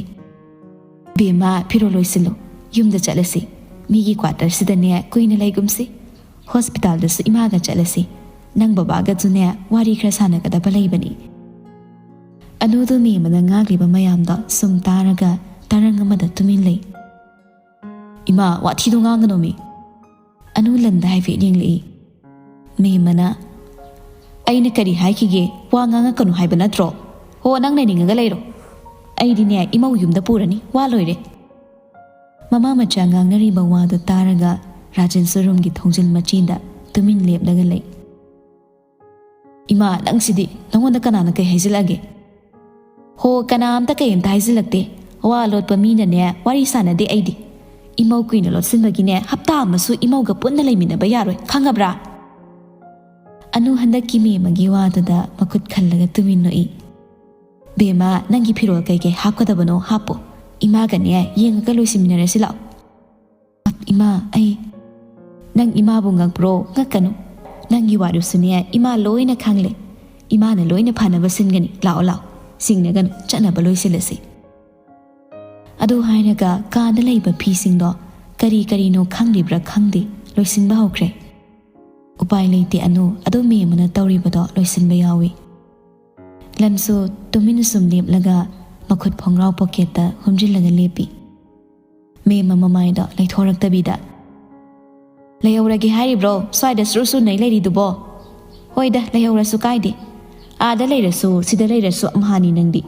"ꯕꯦꯝꯃ, ꯐꯤꯔꯣꯜ ꯂꯣꯏꯁꯤꯜꯂꯨ, ꯌꯨꯝꯗ ꯆꯠꯂꯁꯤ꯫ ꯃꯤꯒꯤ ꯀ꯭ꯋꯥꯇꯔꯁꯤꯗꯅꯦ ꯀꯨꯏꯅ ꯂꯩꯒꯨꯝꯁꯤ꯫ ꯍꯣꯁꯄꯤꯇꯥꯜꯗꯁꯨ ꯏꯃꯥꯒ ꯆꯠꯂꯁꯤ꯫ ꯅꯪ ꯕꯕꯥꯒꯁꯨꯅꯦ ꯋꯥꯔꯤ ꯈꯔ ꯁꯥꯟꯅꯒꯗꯕ ꯂꯩꯕꯅꯤ꯫" ꯑꯅꯨꯗꯨ ꯃꯦꯝꯃꯅ ꯉꯥꯡꯂꯤꯕ ꯃꯌꯥꯝꯗꯣ ꯁꯨꯝ ꯇꯥꯔꯒ ꯇꯔꯪ ꯑꯃꯗ ꯇꯨꯃꯤꯟ ꯂꯩ꯫ "ꯏꯃꯥ, ꯋꯥꯊꯤꯗꯣ ꯉꯥꯡꯒꯅꯣꯃꯤ꯫" ꯑꯅꯨ ꯂꯟꯗ ꯍꯥꯏꯐꯦꯠ ꯌꯦꯡꯂꯛꯏ꯫ ꯃꯦꯝꯃꯅ, "ꯑꯩꯅ ꯀꯔꯤ ꯍꯥꯏꯈꯤꯒꯦ? ꯋꯥ ꯉꯥꯡꯉꯛꯀꯅꯨ ꯍꯥꯏꯕ ꯅꯠꯇ꯭ꯔꯣ? ꯍꯣ, ꯅꯪ ꯂꯩꯅꯤꯡꯉꯒ ꯂꯩꯔꯣ꯫ ꯑꯩꯗꯤꯅꯦ ꯏꯃꯧ ꯌꯨꯝꯗ ꯄꯨꯔꯅꯤ, ꯋꯥ ꯂꯣꯏꯔꯦ꯫" ꯃꯃꯥ ꯃꯆꯥ ꯉꯥꯡꯅꯔꯤꯕ ꯋꯥꯗꯨ ꯇꯥꯔꯒ ꯔꯥꯖꯦꯟꯁꯨ ꯔꯨꯝꯒꯤ ꯊꯣꯡꯖꯤꯜ ꯃꯆꯤꯟꯗ ꯇꯨꯃꯤꯟ ꯂꯦꯞꯂꯒ ꯂꯩ꯫ "ꯏꯃꯥ, ꯅꯪꯁꯤꯗꯤ, ꯅꯉꯣꯟꯗ ꯀꯅꯥꯅ ꯀꯩ ꯍꯥꯏꯖꯤꯜꯂꯛꯑꯒꯦ?" "ꯍꯣ, ꯀꯅꯥꯝꯇ ꯀꯩꯝꯇ ꯍꯥꯏꯖꯤꯜꯂꯛꯇꯦ꯫ ꯋꯥ ꯂꯣꯠꯄ ꯃꯤꯅꯅꯦ ꯋꯥꯔꯤ ꯁꯥꯟꯅꯗꯦ ꯑꯩꯗꯤ꯫ ꯏꯃꯧ ꯀꯨꯏꯅ ꯂꯣꯠꯁꯤꯟꯕꯒꯤꯅꯦ ꯍꯞꯇꯥ ꯑꯃꯁꯨ ꯏꯃꯧꯒ ꯄꯨꯟꯅ ꯂꯩꯃꯤꯟꯅꯕ ꯌꯥꯔꯣꯏ, ꯈꯪꯉꯕ꯭ꯔꯥ?" ꯑꯅꯨ ꯍꯟꯗꯛꯀꯤ ꯃꯦꯝꯃꯒꯤ ꯋꯥꯗꯨꯗ ꯃꯈꯨꯠ ꯈꯜꯂꯒ ꯇꯨꯃꯤꯟ ꯅꯣꯛꯏ꯫ "ꯕꯦꯝꯃ, ꯅꯪꯒꯤ ꯐꯤꯔꯣꯜ ꯀꯩꯀꯩ ꯍꯥꯞꯀꯗꯕꯅꯣ ꯍꯥꯞꯄꯣ꯫ ꯏꯃꯥꯒꯅꯦ ꯌꯦꯡꯉꯒ ꯂꯣꯏꯁꯤꯟꯃꯤꯟꯅꯔꯁꯤ ꯂꯥꯛꯑꯣ꯫" "ꯏꯃꯥ, ꯑꯩ..." "ꯅꯪ ꯏꯃꯥꯕꯨ ꯉꯛꯄ꯭ꯔꯣ? ꯉꯛꯀꯅꯨ꯫ ꯅꯪꯒꯤ ꯋꯥꯗꯨꯁꯨꯅꯦ ꯏꯃꯥ ꯂꯣꯏꯅ ꯈꯪꯂꯦ꯫ ꯏꯃꯥꯅ ꯂꯣꯏꯅ ꯐꯅꯕ ꯁꯤꯟꯒꯅꯤ꯫ ꯂꯥꯛꯑꯣ, ꯂꯥꯛꯑꯣ꯫ ꯆꯤꯡꯅꯒꯅꯨ, ꯆꯠꯅꯕ ꯂꯣꯏꯁꯤꯜꯂꯁꯤ꯫" ꯑꯗꯨ ꯍꯥꯏꯔꯒ ꯀꯥꯗ ꯂꯩꯕ ꯐꯤꯁꯤꯡꯗꯣ ꯀꯔꯤ ꯀꯔꯤꯅꯣ ꯈꯪꯂꯤꯕ꯭ꯔꯥ ꯈꯪꯗꯦ, ꯂꯣꯏꯁꯤꯟꯕ ꯍꯧꯈ꯭ꯔꯦ꯫ ꯎꯄꯥꯏ ꯂꯩꯇꯦ ꯑꯅꯨ, ꯑꯗꯨꯝ ꯃꯦꯝꯃꯅ ꯇꯧꯔꯤꯕꯗꯣ ꯂꯣꯏꯁꯤꯟꯕ ꯌꯥꯎꯏ꯫ ꯂꯟꯁꯨ ꯇꯨꯃꯤꯟꯅ ꯁꯨꯝ ꯂꯦꯞꯂꯒ ꯃꯈꯨꯠ ꯈꯣꯡꯒ꯭ꯔꯥꯎ ꯄꯣꯀꯦꯠꯇ ꯍꯨꯝꯖꯤꯜꯂꯒ ꯂꯦꯞꯄꯤ꯫ ꯃꯦꯝꯃ ꯃꯃꯥꯏꯗꯣ ꯂꯩꯊꯣꯔꯛꯇꯕꯤꯗ, "ꯂꯩꯍꯧꯔꯒꯦ ꯍꯥꯏꯔꯤꯕ꯭ꯔꯣ? ꯁ꯭ꯋꯥꯏꯗ ꯁꯨꯔꯨ ꯁꯨꯔꯨ ꯅꯩ ꯂꯩꯔꯤꯗꯨꯕꯣ?" "ꯍꯣꯏꯗ, ꯂꯩꯍꯧꯔꯁꯨ ꯀꯥꯏꯗꯦ꯫ ꯑꯥꯗ ꯂꯩꯔꯁꯨ ꯁꯤꯗ ꯂꯩꯔꯁꯨ ꯑꯝꯍꯥꯅꯤ ꯅꯪꯗꯤ꯫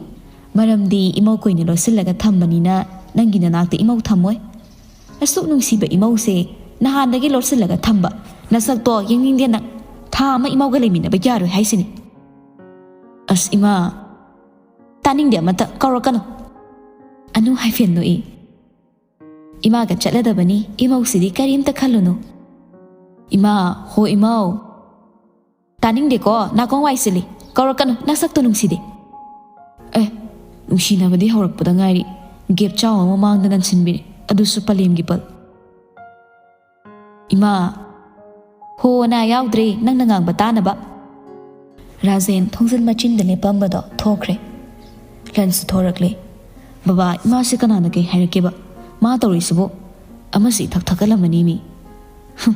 ꯃꯔꯝꯗꯤ ꯏꯃꯧ ꯀꯨꯏꯅ ꯂꯣꯠꯁꯤꯜꯂꯒ ꯊꯝꯕꯅꯤꯅ ꯅꯪꯒꯤ ꯅꯅꯥꯛꯇ ꯏꯃꯧ ꯊꯝꯃꯣꯏ꯫ ꯑꯁꯨꯛ ꯅꯨꯡꯁꯤꯕ ꯏꯃꯧꯁꯦ ꯅꯍꯥꯟꯗꯒꯤ ꯂꯣꯠꯁꯤꯜꯂꯒ ꯊꯝꯕ꯫ ꯅꯁꯛꯇꯣ ꯌꯦꯡꯅꯤꯡꯗꯦ ꯅꯪ꯫ ꯊꯥ ꯑꯃ ꯏꯃꯧꯒ ꯂꯩꯃꯤꯟꯅꯕ ꯌꯥꯔꯣꯏ ꯍꯥꯏꯁꯤꯅꯤ꯫" "ꯑꯁ ꯏꯃꯥ, ꯇꯥꯅꯤꯡꯗꯦ, ꯑꯃꯠꯇ ꯀꯧꯔꯛꯀꯅꯨ꯫ ꯑꯅꯨ ꯍꯥꯏꯐꯦꯟ ꯅꯣꯛꯏ꯫ ꯏꯃꯥꯒ ꯆꯠꯂꯗꯕꯅꯤ, ꯏꯃꯧꯁꯤꯗꯤ ꯀꯔꯤꯝꯇ ꯈꯜꯂꯨꯅꯨ꯫ ꯏꯃꯥ, ꯍꯣ ꯏꯃꯧ꯫ ꯇꯥꯅꯤꯡꯗꯦꯀꯣ, ꯅꯥꯀꯣꯡ ꯋꯥꯏ ꯁꯤꯜꯂꯤ꯫ ꯀꯧꯔꯛꯀꯅꯨ, ꯅꯁꯛꯇꯣ ꯅꯨꯡꯁꯤꯗꯦ꯫ ꯑꯦ, ꯅꯨꯡꯁꯤꯅꯕꯗꯤ ꯍꯧꯔꯛꯄꯗ ꯉꯥꯏꯔꯤ꯫ ꯒꯦꯞ ꯆꯥꯎ ꯑꯃ ꯃꯥꯡꯗ ꯅꯟꯁꯤꯟꯕꯤꯔꯦ, ꯑꯗꯨꯁꯨ ꯄꯂꯦꯝꯒꯤ ꯄꯜ꯫ ꯏꯃꯥ, ꯍꯣ ꯅꯥ ꯌꯥꯎꯗ꯭ꯔꯦ, ꯅꯪꯅ ꯉꯥꯡꯕ ꯇꯥꯅꯕ꯫ ꯔꯥꯖꯦꯟ ꯊꯣꯡꯖꯤꯜ ꯃꯆꯤꯟꯗ ꯂꯦꯞꯄꯝꯕꯗꯣ ꯊꯣꯛꯈ꯭ꯔꯦ꯫ ꯂꯟꯁꯨ ꯊꯣꯔꯛꯂꯦ꯫ ꯕꯕꯥ, ꯏꯃꯥꯁꯦ ꯀꯅꯥꯅ ꯀꯩ ꯍꯥꯏꯔꯛꯀꯦꯕ? ꯃꯥ ꯇꯧꯔꯤꯁꯤꯕꯨ? ꯑꯃꯁꯤ ꯏꯊꯛ ꯊꯛꯀꯠꯂꯝꯃꯅꯤ ꯃꯤ꯫ ꯍꯨꯝ,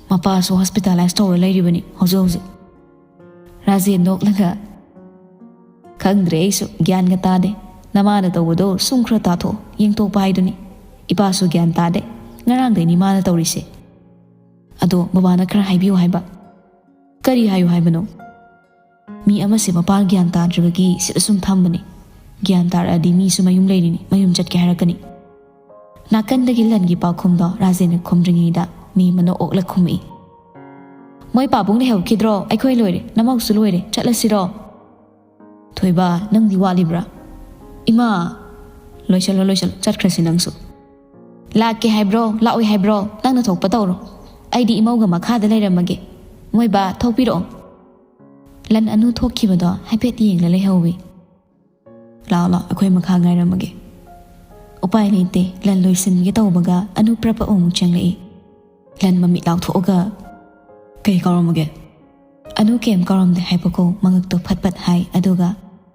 ꯃꯄꯥꯁꯨ ꯍꯣꯁꯄꯤꯇꯥꯂꯥꯏꯁ ꯇꯧꯔ ꯂꯩꯔꯤꯕꯅꯤ ꯍꯧꯖꯤꯛ ꯍꯧꯖꯤꯛ꯫ ꯔꯥꯖꯦꯟ ꯅꯣꯛꯂꯒ, "ꯈꯪꯗ꯭ꯔꯦ ꯑꯩꯁꯨ, ꯒ꯭ꯌꯥꯟꯒ ꯇꯥꯗꯦ꯫ ꯅꯃꯥꯅ ꯇꯧꯕꯗꯣ ꯁꯨꯝ ꯈꯔ ꯇꯥꯊꯣꯛꯑꯣ, ꯌꯦꯡꯊꯣꯛꯄ ꯍꯥꯏꯗꯨꯅꯤ꯫ ꯏꯄꯥꯁꯨ ꯒ꯭ꯌꯥꯟ ꯇꯥꯗꯦ꯫ ꯉꯔꯥꯡꯗꯩꯅꯤ ꯃꯥꯅ ꯇꯧꯔꯤꯁꯦ꯫ ꯑꯗꯣ ꯕꯕꯥꯅ ꯈꯔ ꯍꯥꯏꯕꯤꯌꯨ ꯍꯥꯏꯕ?" "ꯀꯔꯤ ꯍꯥꯏꯌꯨ ꯍꯥꯏꯕꯅꯣ?" "ꯃꯤ ꯑꯃꯁꯦ ꯃꯄꯥ ꯒ꯭ꯌꯥꯟ ꯇꯥꯗ꯭ꯔꯤꯕꯒꯤ ꯁꯤꯗ ꯁꯨꯝ ꯊꯝꯕꯅꯤ꯫ ꯒ꯭ꯌꯥꯟ ꯇꯥꯔꯛꯑꯗꯤ ꯃꯤꯁꯨ ꯃꯌꯨꯝ ꯂꯩꯔꯤꯅꯤ, ꯃꯌꯨꯝ ꯆꯠꯀꯦ ꯍꯥꯏꯔꯛꯀꯅꯤ꯫" ꯅꯥꯀꯟꯗꯒꯤ ꯂꯟꯒꯤ ꯄꯥꯎꯈꯨꯝꯗꯣ ꯔꯥꯖꯦꯟꯅ ꯈꯨꯝꯗ꯭ꯔꯤꯉꯩꯗ ꯃꯦꯝꯃꯅ ꯑꯣꯛꯂ ꯈꯨꯝꯃꯛꯏ꯫ "ꯃꯣꯏ ꯄꯥꯕꯨꯡ ꯂꯩꯍꯧꯈꯤꯗ꯭ꯔꯣ? ꯑꯩꯈꯣꯏ ꯂꯣꯏꯔꯦ, ꯅꯃꯧꯁꯨ ꯂꯣꯏꯔꯦ, ꯆꯠꯂꯁꯤꯔꯣ?" "ꯊꯣꯏꯕ, ꯅꯪꯗꯤ ꯋꯥꯠꯂꯤꯕ꯭ꯔꯥ?" "ꯏꯃꯥ!" "ꯂꯣꯏꯁꯜꯂꯣ, ꯂꯣꯏꯁꯜꯂꯣ, ꯆꯠꯈ꯭ꯔꯁꯤ ꯅꯪꯁꯨ꯫" "ꯂꯥꯛꯀꯦ ꯍꯥꯏꯕ꯭ꯔꯣ, ꯂꯥꯛꯑꯣꯏ ꯍꯥꯏꯕ꯭ꯔꯣ? ꯅꯪꯅ ꯊꯣꯛꯄ ꯇꯧꯔꯣ꯫ ꯑꯩꯗꯤ ꯏꯃꯧꯒ ꯃꯈꯥꯗ ꯂꯩꯔꯝꯃꯒꯦ꯫ ꯃꯣꯏ ꯕꯥ, ꯊꯣꯛꯄꯤꯔꯛꯑꯣ꯫" ꯂꯟ ꯑꯅꯨ ꯊꯣꯛꯈꯤꯕꯗꯣ ꯍꯥꯏꯐꯦꯠ ꯌꯦꯡꯂ ꯂꯩꯍꯧꯋꯤ꯫ "ꯂꯥꯛꯑꯣ, ꯂꯥꯛꯑꯣ, ꯑꯩꯈꯣꯏ ꯃꯈꯥ ꯉꯥꯏꯔꯝꯃꯒꯦ꯫" ꯎꯄꯥꯏ ꯂꯩꯇꯦ, ꯂꯟ ꯂꯣꯏꯁꯤꯟꯒꯦ ꯇꯧꯕꯒ ꯑꯅꯨ ꯄ꯭ꯔꯞ ꯄ꯭ꯔꯞ ꯑꯃꯨꯛ ꯆꯪꯂꯛꯏ꯫ ꯂꯟ ꯃꯃꯤꯠ ꯂꯥꯎꯊꯣꯛꯑꯒ, "ꯀꯩ ꯀꯥꯎꯔꯝꯃꯒꯦ?" ꯑꯅꯨ ꯀꯩꯝ ꯀꯥꯎꯔꯝꯗꯦ ꯍꯥꯏꯕꯀꯣ ꯃꯉꯛꯇꯣ ꯐꯠ ꯐꯠ ꯍꯥꯏ, ꯑꯗꯨꯒ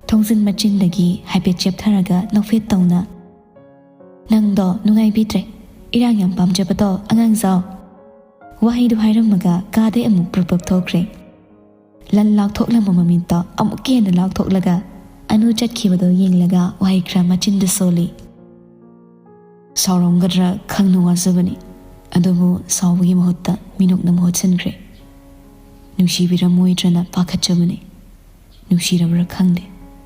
ꯊꯣꯡꯖꯤꯟ ꯃꯆꯤꯟꯗꯒꯤ ꯍꯥꯏꯐꯦꯠ ꯆꯦꯞꯊꯔꯒ ꯅꯣꯛꯐꯦꯠ ꯇꯧꯅ, "ꯅꯪꯗꯣ ꯅꯨꯡꯉꯥꯏꯕꯤꯗ꯭ꯔꯦ, ꯏꯔꯥꯡ ꯌꯥꯝ ꯄꯥꯝꯖꯕꯗꯣ ꯑꯉꯥꯡꯖꯥꯎ꯫" ꯋꯥꯍꯩꯗꯨ ꯍꯥꯏꯔꯝꯃꯒ ꯀꯥꯗꯩ ꯑꯃꯨꯛ ꯄ꯭ꯔꯞ ꯄ꯭ꯔꯞ ꯊꯣꯛꯈ꯭ꯔꯦ꯫ ꯂꯟ ꯂꯥꯎꯊꯣꯛꯂꯝꯕ ꯃꯃꯤꯠꯇꯣ ꯑꯃꯨꯛꯀ ꯍꯦꯟꯅ ꯂꯥꯎꯊꯣꯛꯂꯒ ꯑꯅꯨ ꯆꯠꯈꯤꯕꯗꯣ ꯌꯦꯡꯂꯒ ꯋꯥꯍꯩ ꯈꯔ ꯃꯆꯤꯟꯗ ꯁꯣꯜꯂꯤ꯫ "ꯁꯥꯎꯔꯝꯒꯗ꯭ꯔꯥ ꯈꯪꯅ ꯋꯥꯖꯕꯅꯤ, ꯑꯗꯨꯕꯨ ꯁꯥꯎꯕꯒꯤ ꯃꯍꯨꯠꯇ ꯃꯤꯅꯣꯛꯅ ꯃꯍꯨꯠ ꯁꯤꯟꯈ꯭ꯔꯦ꯫ ꯅꯨꯡꯁꯤꯕꯤꯔꯝꯃꯣꯏꯗ꯭ꯔꯅ ꯄꯥꯈꯠꯆꯕꯅꯤ꯫ ꯅꯨꯡꯁꯤꯔꯕ꯭ꯔꯥ ꯈꯪꯗꯦ,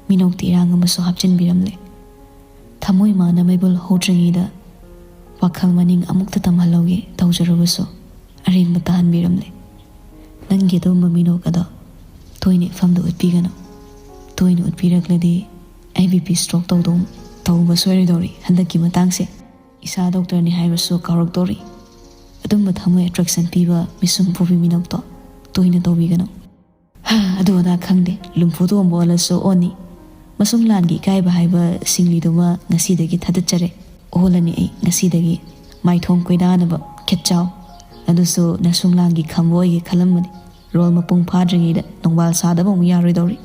ꯃꯤꯅꯣꯛꯇꯤ ꯏꯔꯥꯡ ꯑꯃꯁꯨ ꯍꯥꯞꯆꯤꯟꯕꯤꯔꯝꯂꯦ꯫ ꯊꯃꯣꯏ ꯃꯥꯅ ꯃꯩꯕꯨꯜ ꯍꯧꯗ꯭ꯔꯤꯉꯩꯗ ꯋꯥꯈꯜ ꯃꯅꯤꯡ ꯑꯃꯨꯛꯇ ꯇꯝꯍꯜꯍꯧꯒꯦ ꯇꯧꯖꯔꯕꯁꯨ ꯑꯔꯦꯝꯕ ꯇꯥꯍꯟꯕꯤꯔꯝꯂꯦ꯫ ꯅꯪꯒꯤ ꯑꯗꯨꯒꯨꯝꯕ ꯃꯤꯅꯣꯛ ꯑꯗꯣ ꯇꯣꯏꯅ ꯏꯐꯝꯗ ꯎꯠꯄꯤꯒꯅꯨ꯫ ꯇꯣꯏꯅ ꯎꯠꯄꯤꯔꯛꯂꯗꯤ ꯑꯩ ꯕꯤ ꯄꯤ ꯁ꯭ꯇ꯭ꯔꯣꯛ ꯇꯧꯗꯧ ꯇꯧꯕ ꯁꯣꯏꯔꯣꯏꯗꯧꯔꯤ ꯍꯟꯗꯛꯀꯤ ꯃꯇꯥꯡꯁꯦ꯫ ꯏꯁꯥ ꯗꯣꯛꯇꯔꯅꯤ ꯍꯥꯏꯕꯁꯨ ꯀꯥꯎꯔꯛꯇꯧꯔꯤ꯫ ꯑꯗꯨꯝꯕ ꯊꯃꯣꯏ ꯑꯦꯇ꯭ꯔꯦꯛꯁꯟ ꯄꯤꯕ ꯃꯤꯁꯨꯝ ꯄꯨꯕꯤ ꯃꯤꯅꯣꯛꯇꯣ ꯇꯣꯏꯅ ꯇꯧꯕꯤꯒꯅꯨ꯫ ꯍꯥ, ꯑꯗꯨ ꯑꯗꯥ ꯈꯪꯗꯦ, ꯂꯨꯝꯐꯨ ꯇꯣꯝꯕ ꯑꯣꯜꯂꯁꯨ ꯑꯣꯟꯅꯤ꯫ ꯃꯁꯨꯡ ꯂꯥꯟꯒꯤ ꯏꯀꯥꯏꯕ ꯍꯥꯏꯕ ꯁꯤꯡꯂꯤꯗꯨꯃ ꯉꯁꯤꯗꯒꯤ ꯊꯥꯗꯠꯆꯔꯦ꯫ ꯑꯣꯜꯂꯅꯤ ꯑꯩ ꯉꯁꯤꯗꯒꯤ꯫ ꯃꯥꯏꯊꯣꯡ ꯀꯣꯏꯗꯥꯅꯕ ꯈꯦꯠꯆꯥꯎ꯫ ꯑꯗꯨꯁꯨ ꯅꯁꯨꯡ ꯂꯥꯟꯒꯤ ꯈꯝꯕ ꯑꯣꯏꯒꯦ ꯈꯜꯂꯝꯕꯅꯤ꯫ ꯔꯣꯜ ꯃꯄꯨꯡ ꯐꯥꯗ꯭ꯔꯤꯉꯩꯗ ꯅꯣꯡꯕꯥꯜ ꯁꯥꯗꯕ ꯑꯃꯨꯛ ꯌꯥꯔꯣꯏꯗꯧꯔꯤ꯫